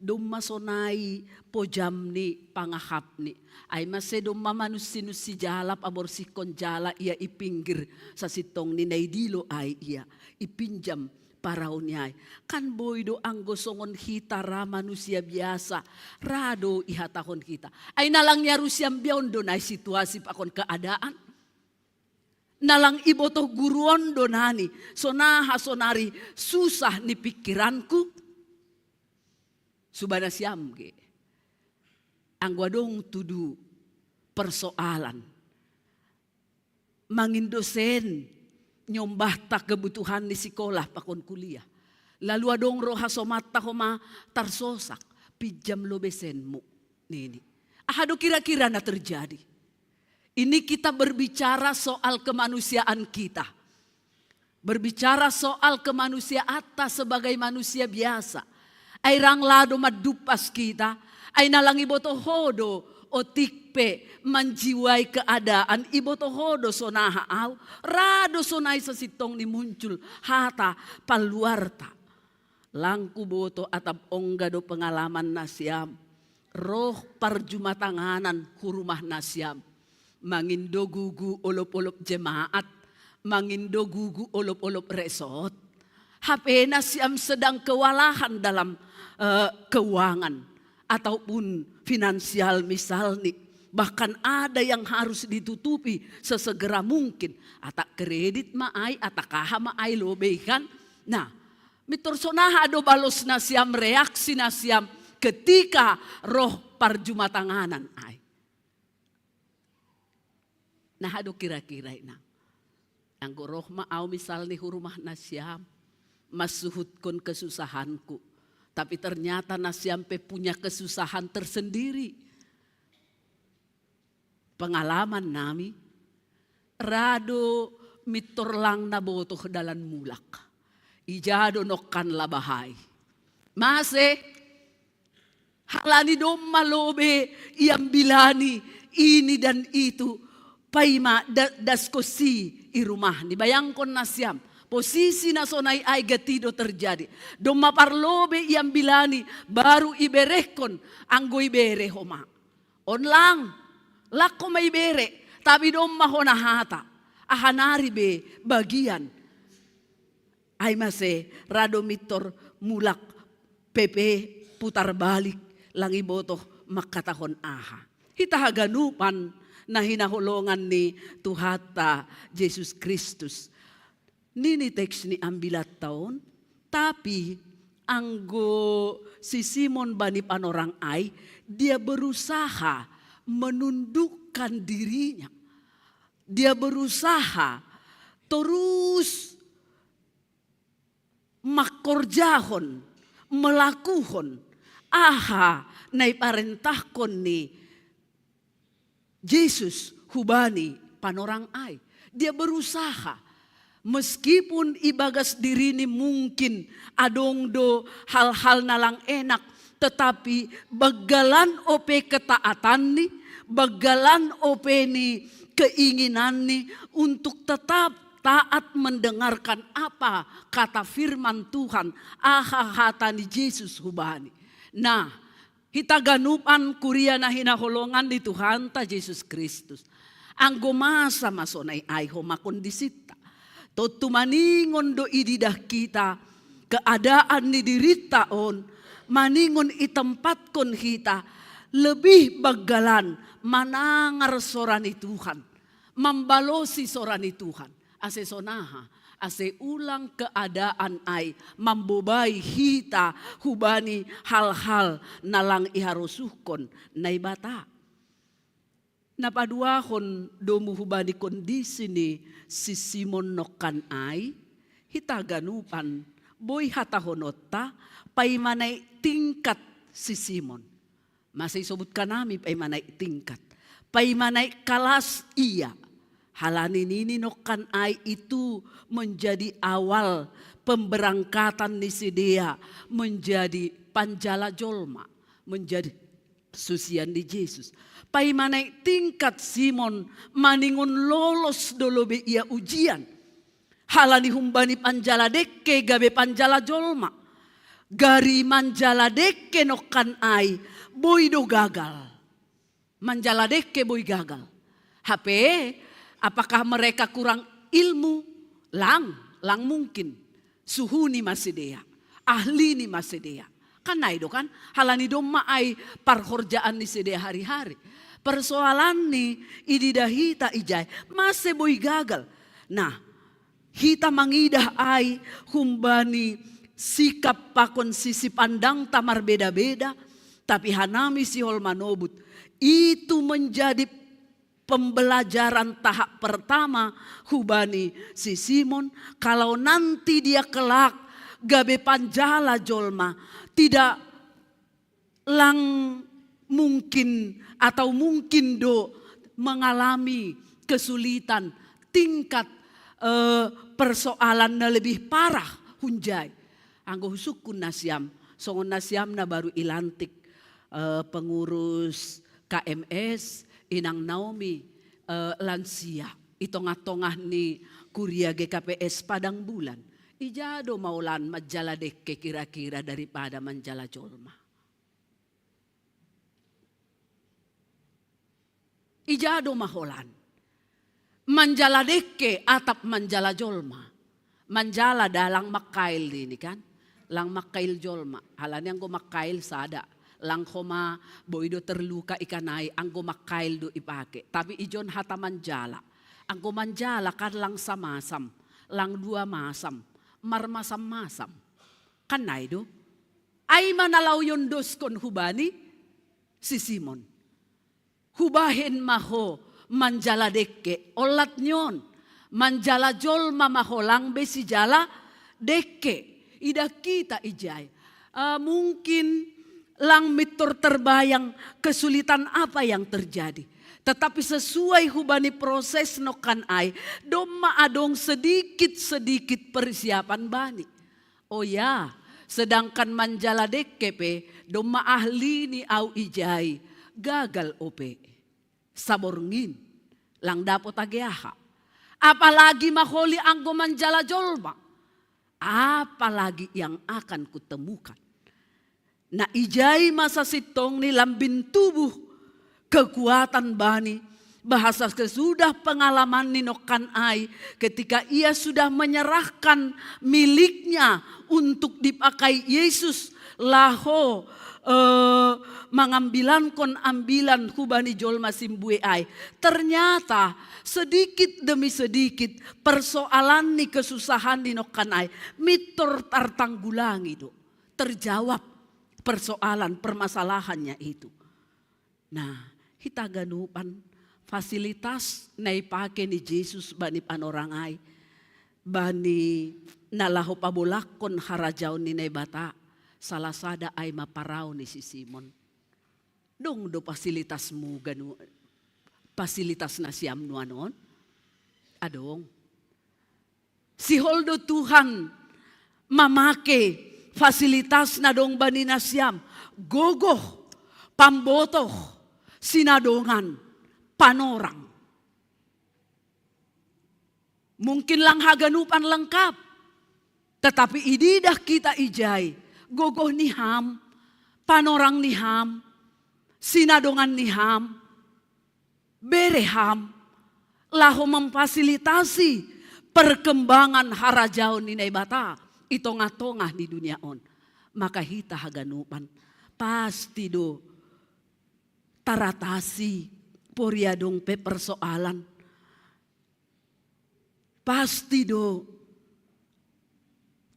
Domma sonai pojamni pangahapni. Ai mase domma manunsi-nunsi jala paborsihkon jala ia i pinggir sasintongni na idilo ai ia. Ipinjam Parau ni ai. Kan boi do anggo songon hita ra manusia biasa, ra do ihatahon hita. Ai na lang iarusiam biaon do nai situasi pakon keadaan. Na lang ibotoh guru on do nani, sonaha sonari susah ni pikiranku. Suba nasiam ge. Anggo adong tudu persoalan. Mangindo sen nyombahta kebutuhan ni sikolah pakon kuliah. Lalu adong roha somanta homa tarsosak, pinjam lobe senmu nini. Aha do kira-kira na terjadi? Ini kita berbicara soal kemanusiaan kita. Berbicara soal kemanusiaanta sebagai manusia biasa. Ai rang lado mandumpas kita, ai na lang iboto ho do otik pe manjiwai keadaan, iboto ho do sonaha au, ra do sonai sasintong ni muncul hata paluarta. Lang kuboto atap ongga do pengalaman nasiam, roh parjumatanganan hu rumah nasiam. Mangindo gugu olop-olop jemaat, mangindo gugu olop-olop resort. Hape nasiam sedang kewalahan dalam uh, keuangan ataupun finansial misalnya. Bahkan ada yang harus ditutupi sesegera mungkin. Atak kredit ma ai, atak aha ma ai lobe kan. Nah, mitor sonaha do balos nasiam, reaksi nasiam ketika roh parjumatanganan ai. Nah, ado kira-kira ina. Anggo roh ma au misalnya hu rumah nasiam, masuhutkon kesusahanku. Tapi ternyata nasiam pe punya kesusahan tersendiri. Pengalaman nami, ra do mitor lang na botoh dalan mulak. Ija do nongkan labahai. Mase, halani domma lobe iambilani ini dan itu. Paima da, daskosi i rumah ni bayangkon nasiam. Posisi na sonai ai gati do terjadi. Domma parlobe iambilani baru iberehkon anggo ibere homa. On lang, lakko ma ibere, tapi domma hona hata, ahanari be bagian. Ai mase ra do mitor mulak pepe putar balik lang ibotoh mangkatahon aha. Hita haganupan na hinaholongan ni Tuhanta Jesus Kristus. Nini teks ni ambilatta on, tapi anggo si Simon bani panorang ai, dia berusaha menundukkan dirinya. Dia berusaha terus mangkorjahon, melakuhon aha na iparentahkon ni Jesus hubani panorang ai. Dia berusaha, meskipun ibagas dirini mungkin adong do hal-hal na lang enak, tetapi banggalan ope ketaatanni, banggalan ope ni keinginanni untuk tetap taat mendengarkan apa kata firman Tuhan, aha hata ni Jesus hubani. Nah, hita ganupan kuria na hinaholongan ni Tuhanta Jesus Kristus. Anggo masa ma sonai ai homa kondisinta. Tontu maningon do ididah kita keadaan ni dirinta on, maningon itempatkon hita lebih banggalan manangar sora ni Tuhan, mambalosi sora ni Tuhan. Ase sonaha, ase ulang keadaan ai mambobai hita hubani hal-hal na lang iharosuhkon Naibata. Na paduahon domu hubani kondisi ni si Simon nongkan ai, hita ganupan boi hatahononta paima naik tingkat si Simon. Masa isobutkan nami paima naik tingkat, paima naik kalas ia. Halani nini nongkan ai itu menjadi awal pemberangkatan ni sidea menjadi panjala jolma, menjadi susian ni Jesus. Paima naik tingkat Simon maningon lolos do lobe ia ujian. Halani humbani panjala dekke gabe panjala jolma. Gari manjala dekke nongkan ai boi do gagal. Manjala dekke boi gagal. Hape, apakah mereka kurang ilmu? Lang, lang mungkin. Suhuni ma sidea, ahlini ma sidea. Kan nai do kan, halani domma ai parhorjaan ni sidea hari-hari. Persoalanni i didah hita ijai, mase boi gagal. Nah, hita mangidah ai humbani sikap pakon sisi pandangta marbeda-beda, tapi hanami sihol manobut. Itu menjadi pembelajaran tahap pertama hubani si Simon, kalau nanti dia kelak gabe panjala jolma, tidak lang mungkin atau mungkin do mengalami kesulitan tingkat eh, persoalan na lebih parah hunjai. Anggo husukkun nasiam, songon nasiam na baru ilantik eh, pengurus K M S, Inang Naomi eh, lansia i tongah-tongah ni kuria G K P S Padang Bulan. Ija do ma holan manjala dekke kira-kira daripada manjala jolma. Ija do ma holan. Manjala dekke atap manjala jolma. Manjala da lang makkail dini kan. Lang makkail jolma. Halani anggo makkail sada. Lang homa boi do terluka ikan ai anggo makkail do ipake. Tapi ijon hata manjala. Anggo manjala kan lang samasam. Lang dua masam. Marmasam-masam. Kan nai do. Ai ma na laho iondoskon hubani si Simon. Hubahen ma ho manjala dekke, olat ni on. Manjala jolma ma ho lang be sijala dekke. Idah kita ijai. Eh, mungkin lang mintor terbayang kesulitan apa yang terjadi. Tetapi sesuai hubani proses nongkan ai, domma adong sedikit-sedikit persiapan bani. Oh ya, sedangkan manjala dekke pe, domma ahlini au ijai, gagal ope. Saborngin, lang dapot age aha. Apalagi ma holi anggo manjala jolma. Apalagi yang akan kutemukan. Na ijai masa sintong ni lambin tubuh kekuatan bani. Bahasa sesudah pengalaman ni nongkan ai, ketika ia sudah menyerahkan miliknya untuk dipakai Yesus laho eh, mangambilankon ambilan hubani jolma simbue ai. Ternyata sedikit demi sedikit persoalan ni kesusahan ni nongkan ai mintor tertanggulangi do. Terjawab persoalan permasalahannya itu. Nah, hita ganupan fasilitas na ipake ni Jesus bani panorang ai, bani na laho pabolakkon harajaon ni Naibata, salah sada ai ma parau ni si Simon. Dong do fasilitasmu ganu, fasilitas nasiam nuanon? Adong. Sihol do Tuhan mamake fasilitas na dong bani nasiam, gogoh, pambotoh, sinadongan, panorang. Mungkin lang haganupan lengkap, tetapi ididah kita ijai, gogoh ni ham, panorang ni ham, sinadongan ni ham, bere ham, laho memfasilitasi perkembangan harajaon ni Naibata i tongah-tongah ni dunia on. Maka hita haganupan pasti do taratasi poria dong pe persoalan. Pasti do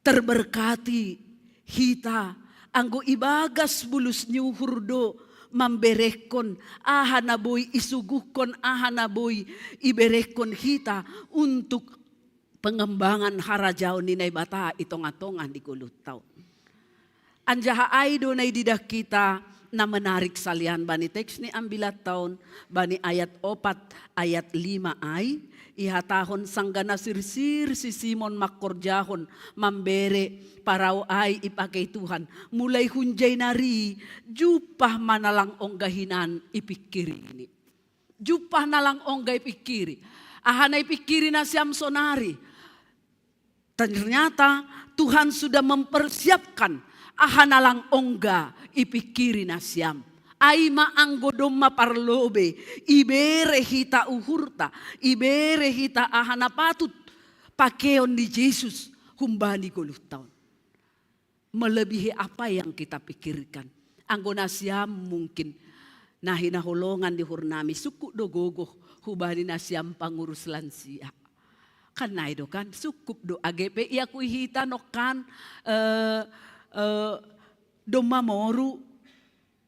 terberkati hita anggo ibagas bulus ni uhur do mamberekkon aha na boi isuguhkon, aha na boi iberekkon hita untuk pengembangan harajaon ni Naibata i tongah-tongah ni goluhta on. Anjaha ai do na ididah kita na menarik salian bani teks ni ambilatta on, bani ayat opat, ayat lima ai, ihatahon sanggah na sirsir si Simon mangkorjahon mambere parau ai ipakei Tuhan, mulai hunjai nari jumpah ma na lang ongga hinan ipingkirini. Jumpah na lang ongga ipingkiri. Aha na ipingkiri nasiam sonari? Ternyata Tuhan sudah mempersiapkan aha na lang ongga ipingkiri nasiam. Ai ma anggo domma parlobe, ibere hita uhurta, ibere hita aha na patut pakeon ni Jesus. humbani goluh taon. Melebihi apa yang kita pikirkan. Anggo nasiam mungkin na hinaholongan ni uhurnami, sungkup do gogoh hubani nasiam pangurus lansia. Kan nai do kan, sungkup do age pe iakui hita nongkan, eh, eh, domma moru,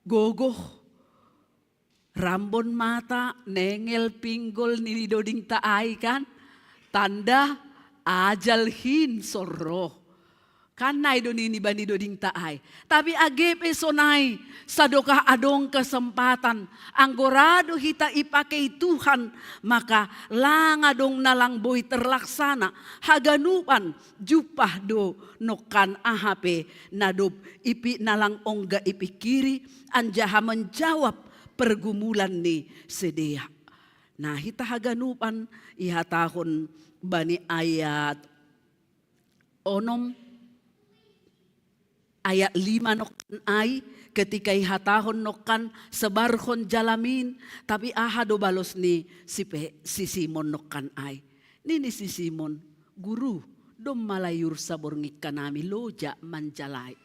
gogoh, rambon mata, nengel, pinggol nini dodingta ai kan. Tanda ajal hin sorroh. Kan nai do nini bani dodingta ai. Tapi age pe sonai, sadokah adong kesempatan, anggo ra do hita ipakei Tuhan, maka lang adong na lang boi terlaksana. Haganupan jumpah do nongkan aha pe na dob ipi-, na lang ongga ipikiri, anjaha menjawab pergumulan ni sidea. Nah, hita haganupan ihatahon bani ayat onom, ayat lima nongkan ai, ketika ihatahon nongkan sebarhon jalamin, tapi aha do balos ni si pe-, si Simon nongkan ai? Nini si Simon, "Guru, domma layur saborngin hanami loja manjalai.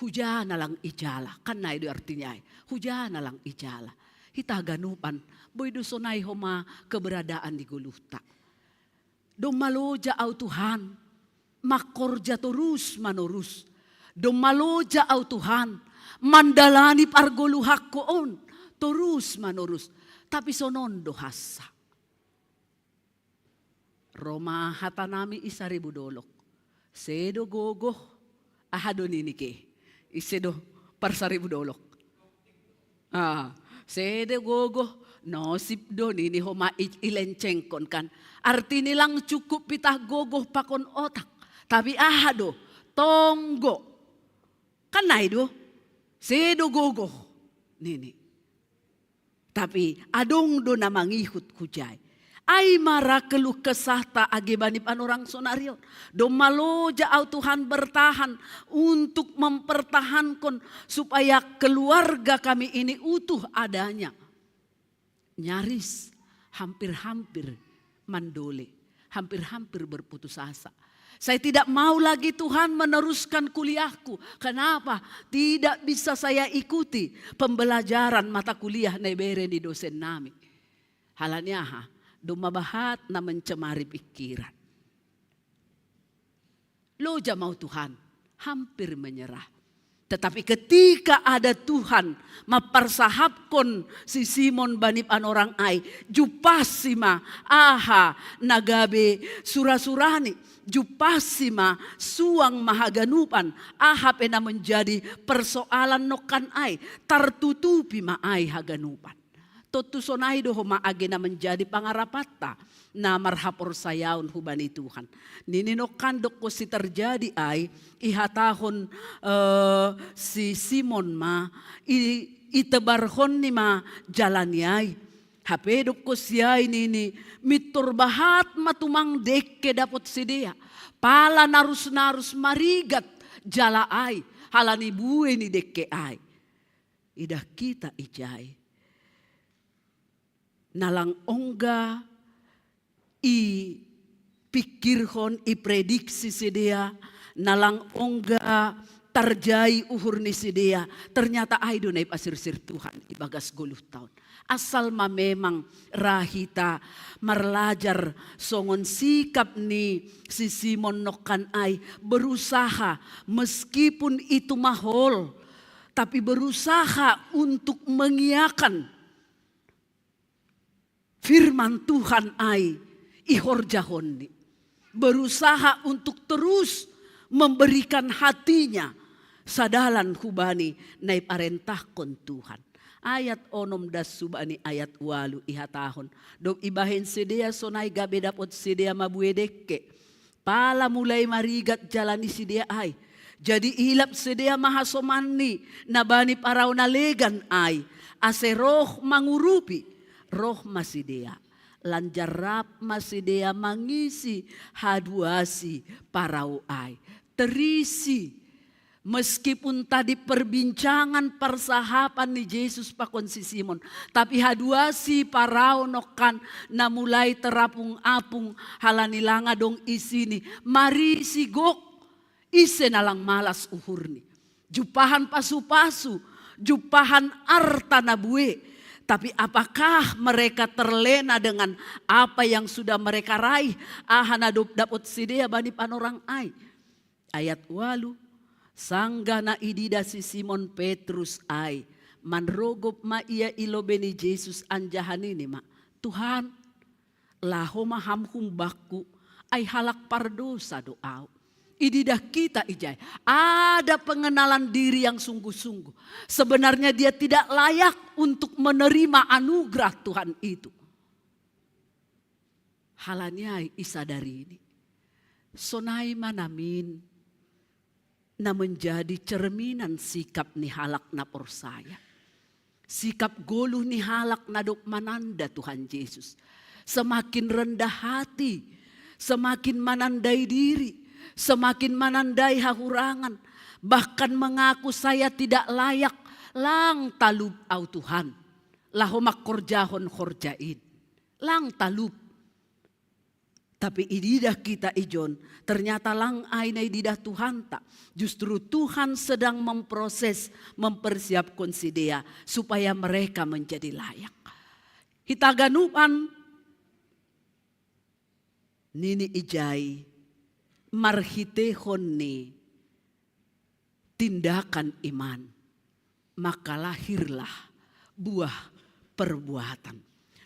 Huja na lang ijala." Kan nai do artinya ai. Huja na lang ijala. Hita haganupan, boi do sonai homa keberadaan di goluhta. "Domma loja au Tuhan, mangkorja torus manorus. Domma loja au Tuhan, mandalani pargoluhanku on torus manorus." Tapi sonon do hansa. Ro ma hatanami i saribu dolok. Sedo gogoh, aha do nini ke? Ise do parsaribu dolok? Ah, sedo gogoh, nosip do nini homa i-, ilencengkon kan. Artini lang cukup pitah gogoh pakon otak. Tapi aha do? Tonggo. Kan nai do? Sedo gogoh nini. Tapi adong do na mangihut hujai. Ai ma ra keluh kesahta age bani panorang sonari on. Domma loja au Tuhan bertahan untuk mempertahankan supaya keluarga kami ini utuh adanya. Nyaris hampir-hampir mandole, hampir-hampir berputus asa. Saya tidak mau lagi Tuhan meneruskan kuliahku. Kenapa? Tidak bisa saya ikuti pembelajaran mata kuliah na ibere ni dosen nami. Halani aha? Domma bahat na mencemari pikiran. Loja ma au Tuhan, hampir menyerah. Tetapi ketika ada Tuhan maparsahapkon si Simon bani panorang ai, jumpahsi ma aha na gabe sura-surani, jumpahsi ma, suang ma haganupan, aha pe na menjadi persoalan nongkan ai, tartutupi ma ai haganupan. Tontu sonai do homa age na menjadi pangarapanta na marhaporsayaon hubani Tuhan. Nini nongkan, dokkon si terjadi ai, ihatahon, eh, si Simon ma, i-, itebarhonni ma jala ni ai. Hape dokkon si ai nini, mintor bahat ma tumang dengke dapot sidea. Pala narus-narus marigat jala ai, halani bue ni dengke ai. Idah hita ijai. Na lang ongga ipikirhon, iprediksi sidea, na lang ongga tarjai uhur ni sidea, ternyata ai do na ipasirsir Tuhan ibagas goluh taon. Asal ma memang ra hita marlajar songon sikap ni si Simon nongkan ai, berusaha meskipun itu mahol, tapi berusaha untuk mengiakan firman Tuhan ai ihorjahonni. Berusaha untuk terus memberikan hatinya sadalan hubani na iparentahkon Tuhan. Ayat onom das hubani ayat ualu ihatahon, dob ibahen sidea sonai gabe dapot sidea mabue dengke. Pala mulai marigat jala ni sidea ai. Jadi ilap sidea ma hasomanni na bani parau na legan ai, ase roh mangurupi, roh ma sidea. Lanjar rap ma sidea mangisi haduasi parau ai. Terisi Meskipun tadi perbincangan persahapan ni Jesus pakon si Simon, tapi haduasi parao nongkan na mulai terapung-apung halani langa dong isini. Marisi gok, ise na lang malas uhurni. Jumpahan pasu-pasu, jumpahan arta na bue. Tapi apakah mereka terlena dengan apa yang sudah mereka raih? Aha na dob dapot sidea bani panorang ai. Ayat walu. Sanggah na idida si Simon Petrus ai, manrogop ma ia i lobei ni Jesus anjaha nini ma, Tuhan, laho ma ham humbakku, ai halak pardosa do au. Ididah kita ijai, ada pengenalan diri yang sungguh-sungguh. Sebenarnya dia tidak layak untuk menerima anugerah Tuhan itu. Halani ai isadari ini. Sonai ma namin na menjadi cerminan sikap ni halak na porsaya. Sikap goluh ni halak na dob mananda Tuhan Jesus. Semakin rendah hati, semakin manandai diri, semakin manandai hahurangan, bahkan mengaku saya tidak layak, lang talup au Tuhan. Laho mangkorjahon horja in. Lang talup. Tapi ididah kita ijon, ternyata lang ai na ididah Tuhanta. Justru Tuhan sedang memproses, mempersiapkan sidea supaya mereka menjadi layak. Hita ganupan nini ijai marhiteihon ni tindakan iman, maka lahirlah buah perbuatan.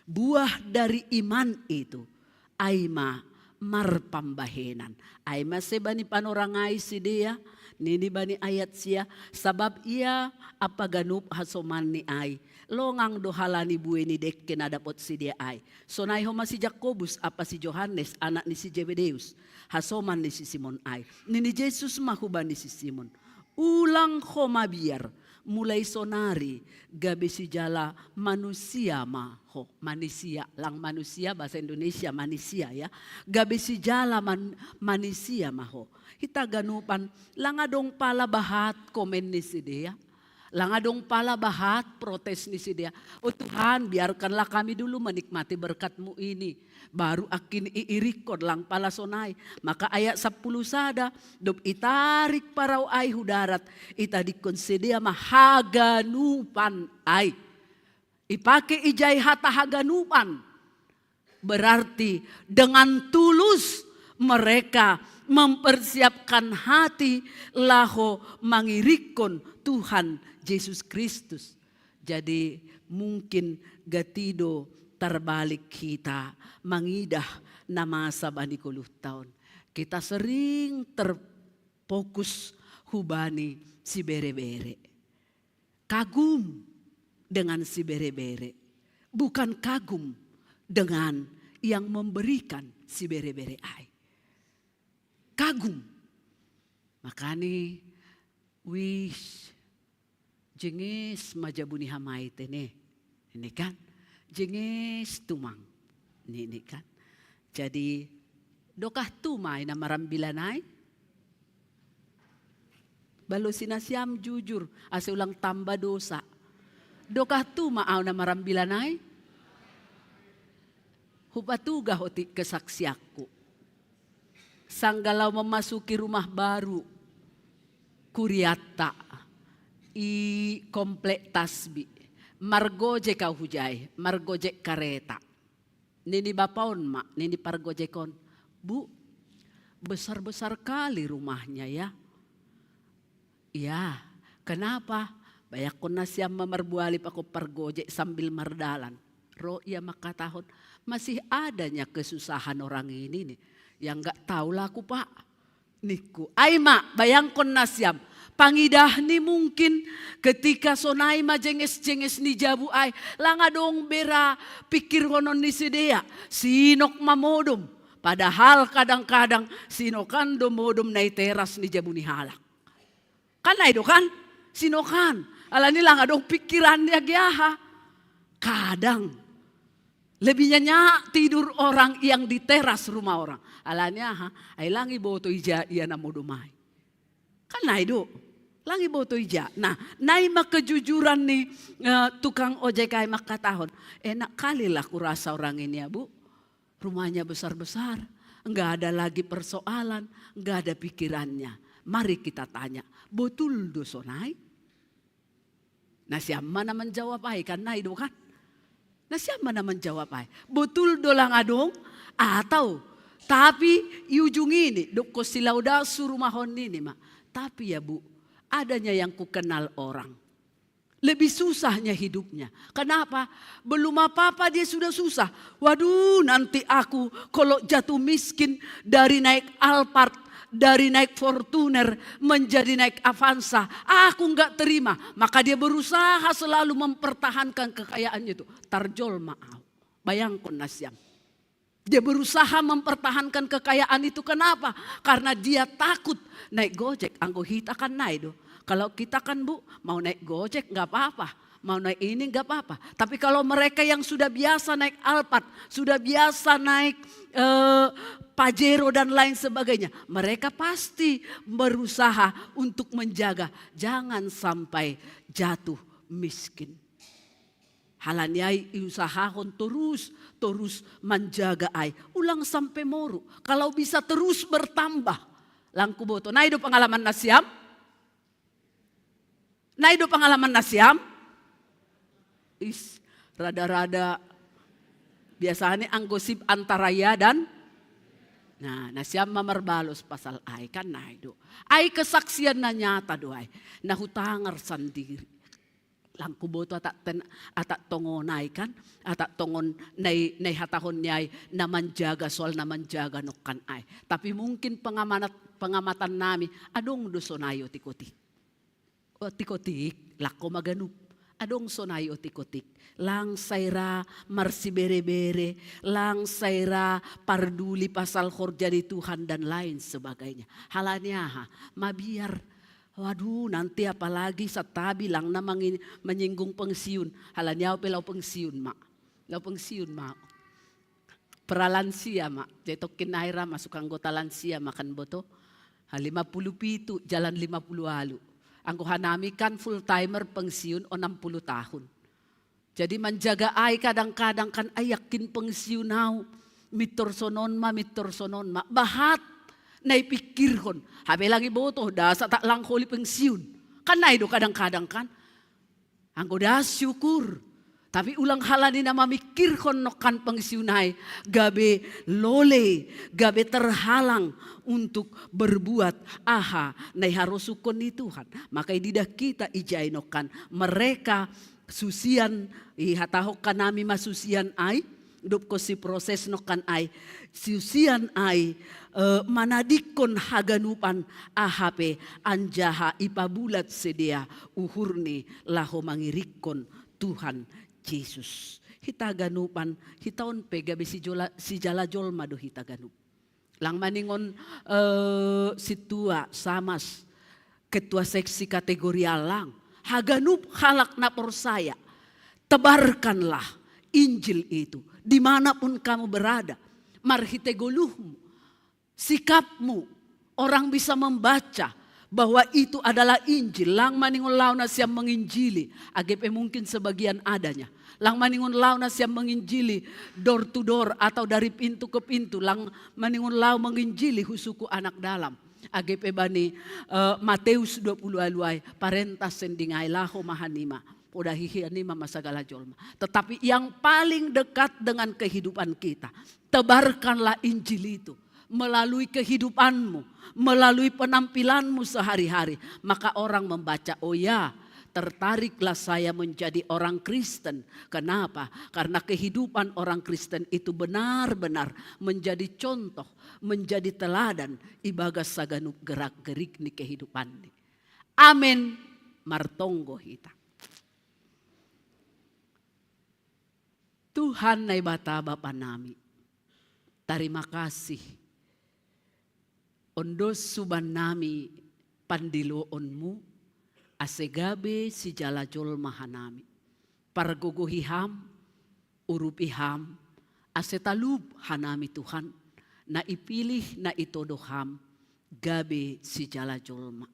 Buah dari iman itu, ai ma marpambahenan. Ai ma se bani panorang ai sidea, nini bani ayat sia, sabab ia ampa ganup hasomanni ai, longang do halani bue ni dengke na dapot sidea ai. Sonai homa si Jakobus ampa si Johannes, anak ni si Zebedeus, hasoman ni si Simon ai. Nini Jesus ma hubani si Simon, ulang ho mabiar, mulai sonari gabe sijala manusia ma ho. Manisia, lang manusia bahasa Indonesia manisia ya. Gabe sijala man, manisia ma ho. Hita ganupan, lang adong pala bahat komen ni sidea. Lang adong pala bahat protes ni sidea. Oh Tuhan, biarkanlah kami dulu menikmati berkat-Mu ini. Baru akin iirikkon, lang pala sonai. Maka ayat sampulu sada, dob itarik parau ai hu darat, itadingkon sidea ma haganupan ai. Ipake ijai hata haganupan. Berarti dengan tulus mereka mempersiapkan hati laho mangirikkon Tuhan Jesus Kristus. Jadi mungkin gati do tarbalik hita mangidah na masa bani goluhta on. Kita sering terfokus hubani sibere-bere. Kagum dengan sibere-bere. Bukan kagum dengan yang memberikan sibere-bere ai. Kagum. Makani wis jenges ma jabu ni hamaite ne. Ini kan. Jenges tumang. Ini kan. Jadi dokah tu ma ai na marambilan ai? Balosi nasiam jujur, ase ulang tamba dosa. Dokah tu ma au na marambilan ai? Hupatugah otik kesaksianku. Sanggah laho memasuki rumah baru, kuriatta, i komplek Tasbih. Margojek au hujai, margojek kareta. Nini bapa on ma, nini pargojek on, Bu, besar-besar kali rumahnya ya. Iya, kenapa? Bayangkon nasiam ma marbuali pakon pargojek sambil mardalan. Ro ia mangkatahon, masih adanya kesusahan orang ini nih. Ya nggak tahulah aku Pak. Ningku, ai ma, bayangkon nasiam. Pangidahni mungkin ketika sonai ma jenges-jenges ni jabu ai, lang adong be ra pingkirhonon ni sidea, sinok ma modom. Padahal kadang-kadang sinokan do modom na i teras ni jabu ni halak. Kan ai do kan? Sinokan. Alani lang adong pingkiranni age aha. Kadang lebih nyenyak tidur orang yang di teras rumah orang. Alani aha, ai lang iboto ija ia na modom ai. Kan ai do. Langi boto ija. Nah, nai ma kejujuran ni eh, tukang ojek ai mangkatahon. Enak kali lah kurasa orang ini ya, Bu. Rumahnya besar-besar, nggak ada lagi persoalan, nggak ada pikirannya. Mari kita tanya, botul do sonai? Nasiam ma na manjawab ai kan, nai do kan? Nasiam ma na manjawab ai. Botul do lang adong? Atau, tapi i ujung ini, dokkon si Laudasu rumahon ini ma. Tapi ya, Bu, adanya yang kukenal orang. Lebih susahnya hidupnya. Kenapa? Belum apa-apa dia sudah susah. Waduh, nanti aku kalau jatuh miskin dari naik Alphard, dari naik Fortuner menjadi naik Avanza, aku nggak terima. Maka dia berusaha selalu mempertahankan kekayaannya itu. Tarjol ma au. Bayangkon nasiam. Dia berusaha mempertahankan kekayaan itu. Kenapa? Karena dia takut naik Gojek. Anggo hita kan nai do. Kalau kita kan, Bu, mau naik Gojek nggak apa-apa. Mau naik ini nggak apa-apa. Tapi kalau mereka yang sudah biasa naik Alphard, sudah biasa naik eh, Pajero dan lain sebagainya, mereka pasti berusaha untuk menjaga jangan sampai jatuh miskin. Halani ai iusahahon torus, torus manjaga ai. Ulang sampai moru. Kalau bisa terus bertambah. Langku boto. Nai do pengalaman nasiam? Nai do pengalaman nasiam? Is, rada-rada biasanya anggosip antara ya dan nah, nasiam ma marbalos pasal ai kan nai do. Ai kesaksian na nyata do ai. Na hutangar sandiri. Langku boto atak ten, atak tongon ai kan, atak tongon nai, nai hatahon ni ai, na manjaga soal na manjaga nokkan ai. Tapi mungkin pengamanat, pengamatan nami, adong do sonai otik-otik. Otik-otik, lako maganup. Adong sonai otik-otik. Lang saira marsibere-bere, lang saira parduli pasal horja di Tuhan dan lain sebagainya. Halani aha, mabiar Waduh, nanti apalagi satabi lang na menyinggung pensiun. Halani au pe lao pensiun ma. Lao pensiun ma. Pralansia ma. Jadi tokkin nai ra masuk anggota lansia ma kan boto. Ha, lima puluh pitu, jalan lima puluh alu. Anggo hanami kan full timer pensiun enam puluh tahun. Jadi manjaga ai kadang-kadang kan ai yakin pensiun au. Mittor sonon ma, mittor sonon ma. Bahat na ipikirhon. Hape lang iboto, dasa tak lang holi pensiun. Kan nai do kadang-kadang kan. Anggo das syukur. Tapi ulang halani na mamikirhon nokkan pensiun ai. Gabe lole, gabe terhalang untuk berbuat aha na iharosuhon ni Tuhan. Maka ididah kita ijai nokkan mereka susian, ihatahon hanami ma susian ai, dopkon si proses nokkan ai, susian ai eh, manadingkon haganupan aha pe anjaha ipabulat sidea uhurni laho mangirikkon Tuhan Jesus. Hita haganupan, hita on pe gabe sijala, sijala jolma do hita ganup. Lang maningon eh, sintua, samas, ketua seksi kategorial lang. Haganup halak na porsaya. Tebarkanlah Injil itu. Dimanapun kamu berada. Marhite goluhmu. Sikapmu. Orang bisa membaca bahwa itu adalah Injil. Lang maningon laho nasiam menginjili. Age pe mungkin sebagian adanya. Lang maningon laho nasiam menginjili door to door atau dari pintu ke pintu. Lang maningon laho menginjili hu suku anak dalam. Age pe bani eh, Mateus dua puluh alu ai, parentah sending ai laho ma hanima. Poda hihi hanima ma sagala jolma. Tetapi yang paling dekat dengan kehidupan kita, tebarkanlah Injil itu melalui kehidupanmu, melalui penampilanmu sehari-hari. Maka orang membaca, oh ya, tertariklah saya menjadi orang Kristen. Kenapa? Karena kehidupan orang Kristen itu benar-benar menjadi contoh, menjadi teladan ibagas saganup gerak-gerik ni kehidupan ni. Amen. Martonggo hita. Tuhan Naibata Bapa nami, tarima kasih. Ondo suban nami pandiloonmu, ase gabe sijala jolma hanami. Pargogohi ham, urupi ham, ase talup hanami Tuhan, na ipilih na itodo ham, gabe sijala jolma.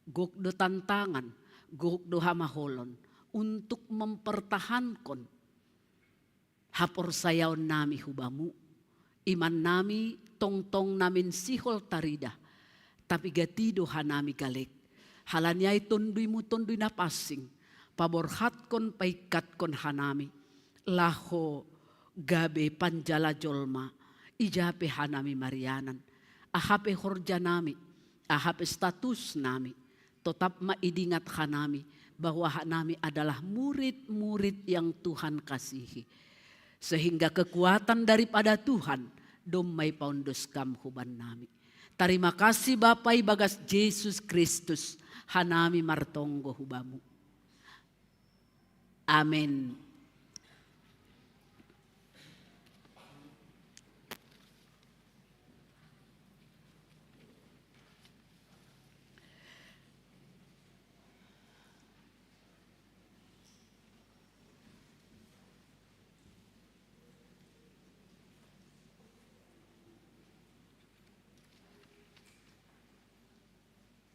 Gok do tantangan, gok do hamaholon untuk mempertahankon haporsayaon nami hu Bamu. Iman nami tongtong namin sihol taridah, tapi gati do hanami galek. Halani ai TonduiMu Tonduy Napansing, paborhatkon paingkatkon hanami, laho gabe panjala jolma, ija pe hanami marianan, aha pe horja nami, aha pe status nami, totap ma idingat hanami bahwa hanami adalah murid-murid yang Tuhan kasihi. Sehingga kekuatan daripada Tuhan domma ipaondos Kam huban nami. Tarima kasih Bapa, ibagas Jesus Kristus hanami martonggo hu Bamu. Amen.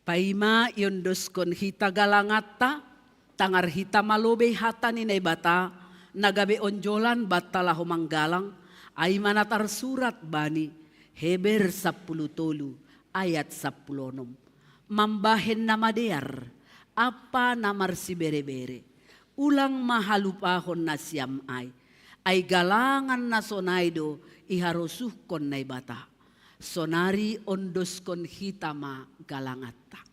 Paima iondoskon hita galanganta, tangar hita ma lobei hata ni Naibata, na gabe onjolan banta laho manggalang, ai ma na tarsurat bani Heber sampulu tolu ayat sampulu onom. Mambahen na madear, ampa na marsiberebere, ulang ma halupahon nasiam ai, ai galangan na sonai do iharosuhkon Naibata. Sonari ondoskon hita ma galanganta.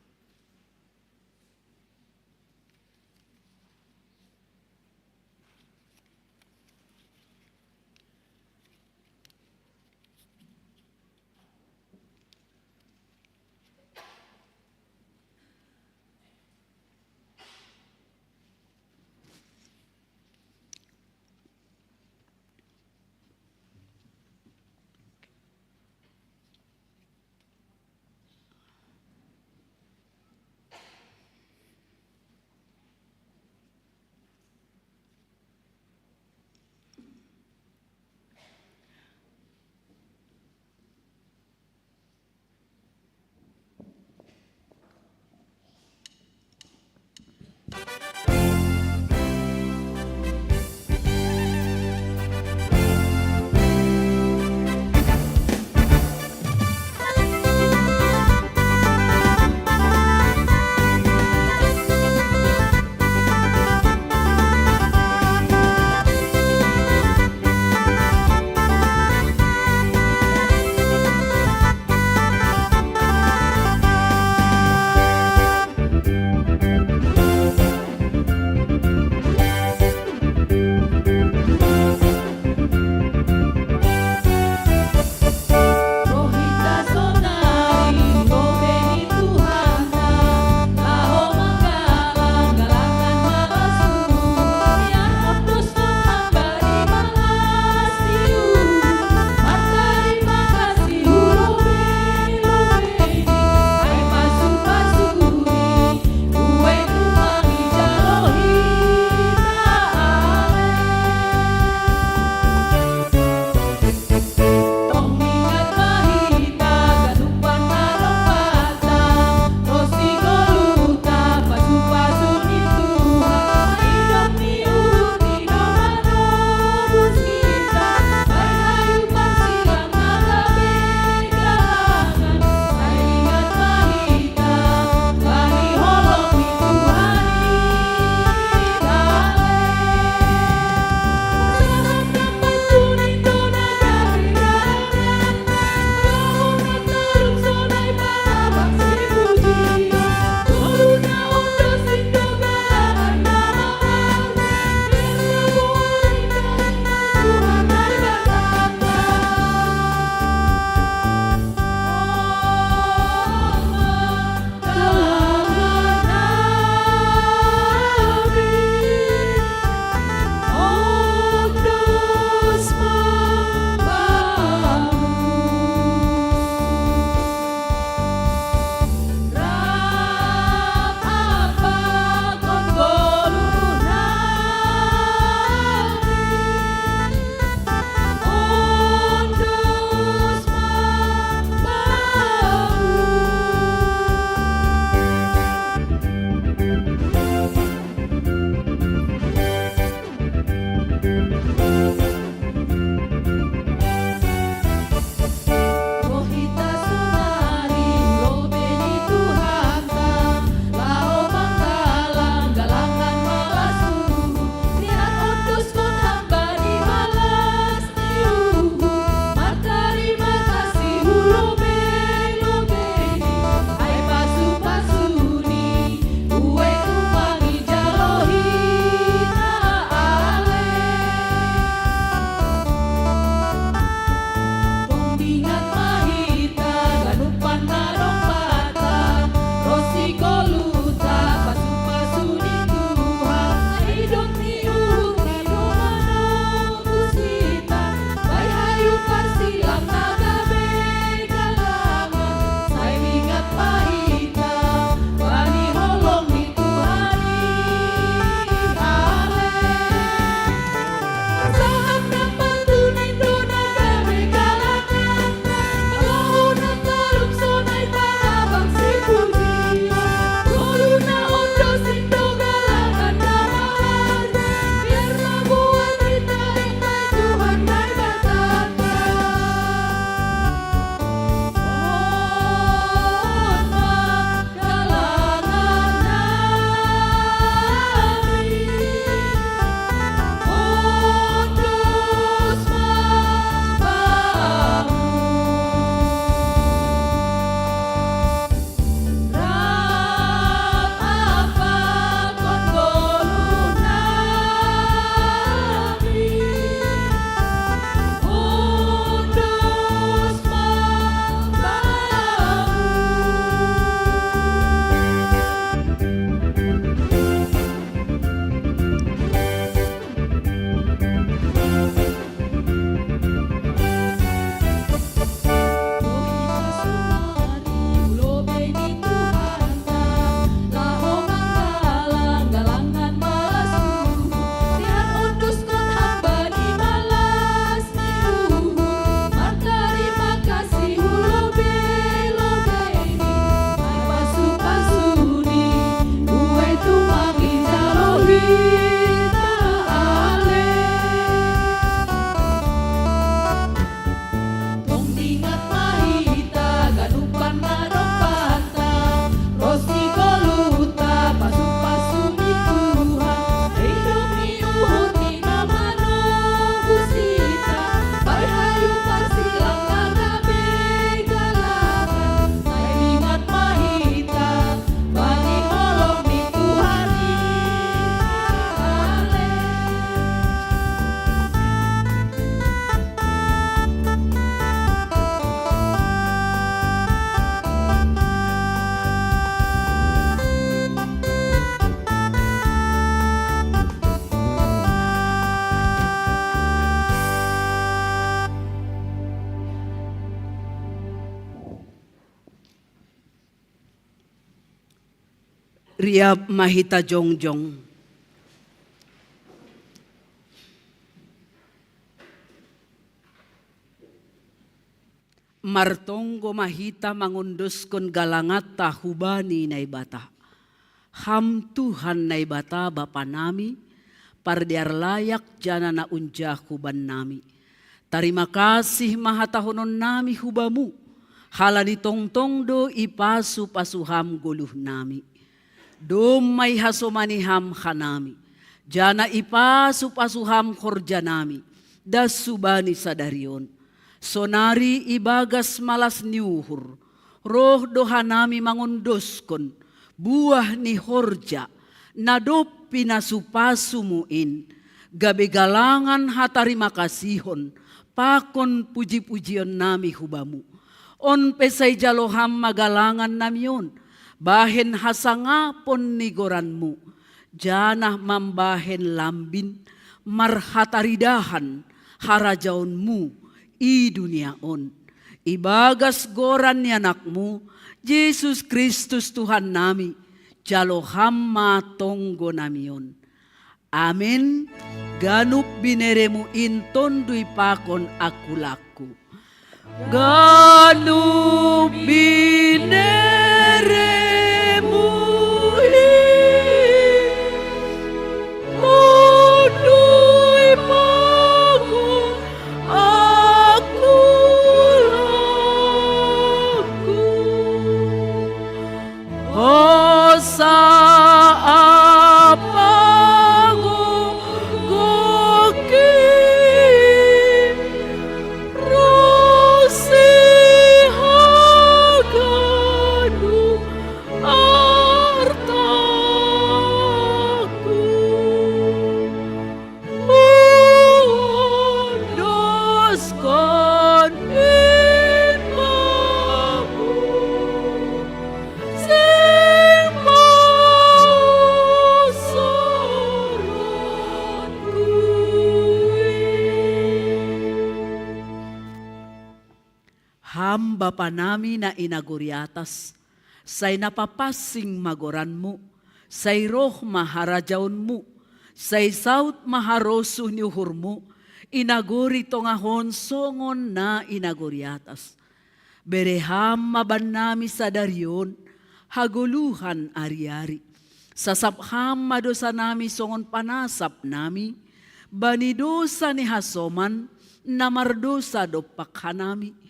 Riap ma hita jongjong. Martonggo ma hita mangondoskon galanganta hubani Naibata. Ham Tuhan Naibata Bapa nami, pardear layak jana na unjahu bannami. Tarima kasih ma hatahonon nami hubamu, halani tongtong do ipasu-pasu ham goluh nami. Domma ihasomani ham hanami, jana ipasu-pasu ham horjanami, das hubani sadari on. Sonari ibagas malas ni uhur, roh do hanami mangondoskon, buah ni horja, na dob pinasu-pasumu in, gabe galangan hatarima kasihon, pakon puji-pujion nami hubamu. On pe sai jalo ham ma galangan nami on, bahen hasangapon ni goranmu, janah mambahen lambin marhataridahan harajaonmu i dunia on. Ibagas goran ni anakmu, Jesus Kristus Tuhan nami, jalo ham ma tonggo nami on. Amen. Ganup bineremu in tondui pakon angkulangku. Ganup bineremu in tondui pakon angkulangku. Hosa apa gogoki, rosi haganu artaku. Huondoskon in bamu, seng mausorotku in. Ham Bapa nami na i nagori atas, sai na papansing ma goranmu, sai roh ma harajaonmu, sai saut ma harosuh ni uhurmu, i nagori tongah on songon na i nagori atas. Bere ham ma bannami sadari on hagoluhan ari-ari. Sasap ham ma dosanami songon panasap nami bani dosa ni hasoman na mardosa dompak hanami.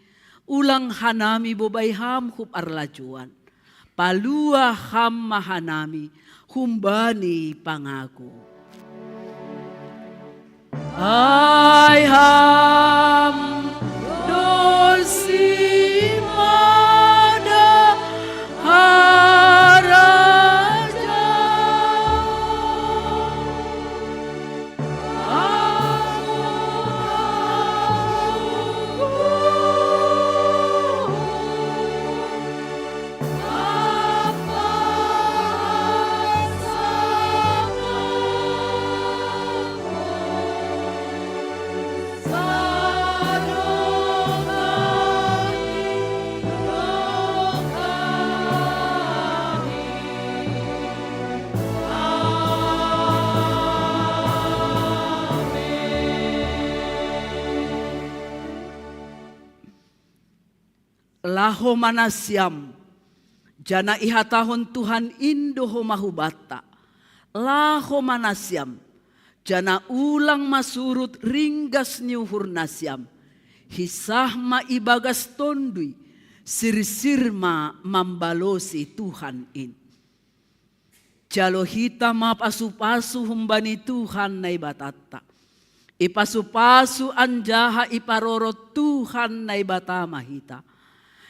Ulang hanami bobai ham hu parlajouan. Palua ham ma hanami humbani pangago. Ai ham do simada harajaon. Laho ma nasiam, janah ihatahon Tuhan in do homa hubanta: Laho ma nasiam, janah ulang ma surut ringgas ni uhur nasiam. Hinsah ma ibagas Tonduy, sirsir ma mambalosi Tuhan in. Jalo hita ma pasu-pasu humbani Tuhan Naibatanta. Ipasu-pasu anjaha iparorot Tuhan Naibata ma hita.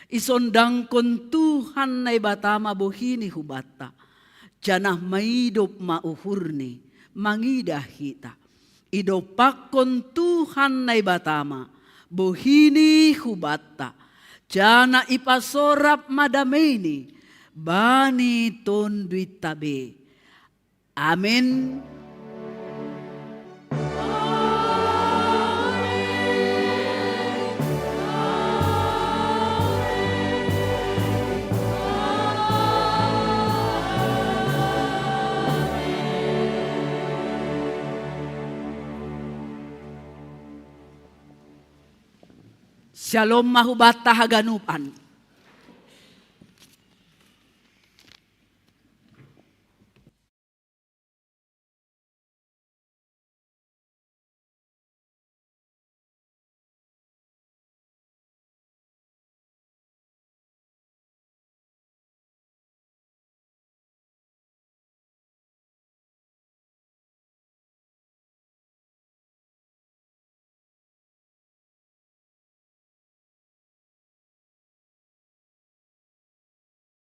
Isondangkon Tuhan Naibata ma bohini hubanta, janah maidop ma uhurni mangidah hita. Idompakkon Tuhan Naibata ma bohini hubanta, janah ipasorap ma dameini bani tonduyta be. Amen. Jalomma hubanta haganupan.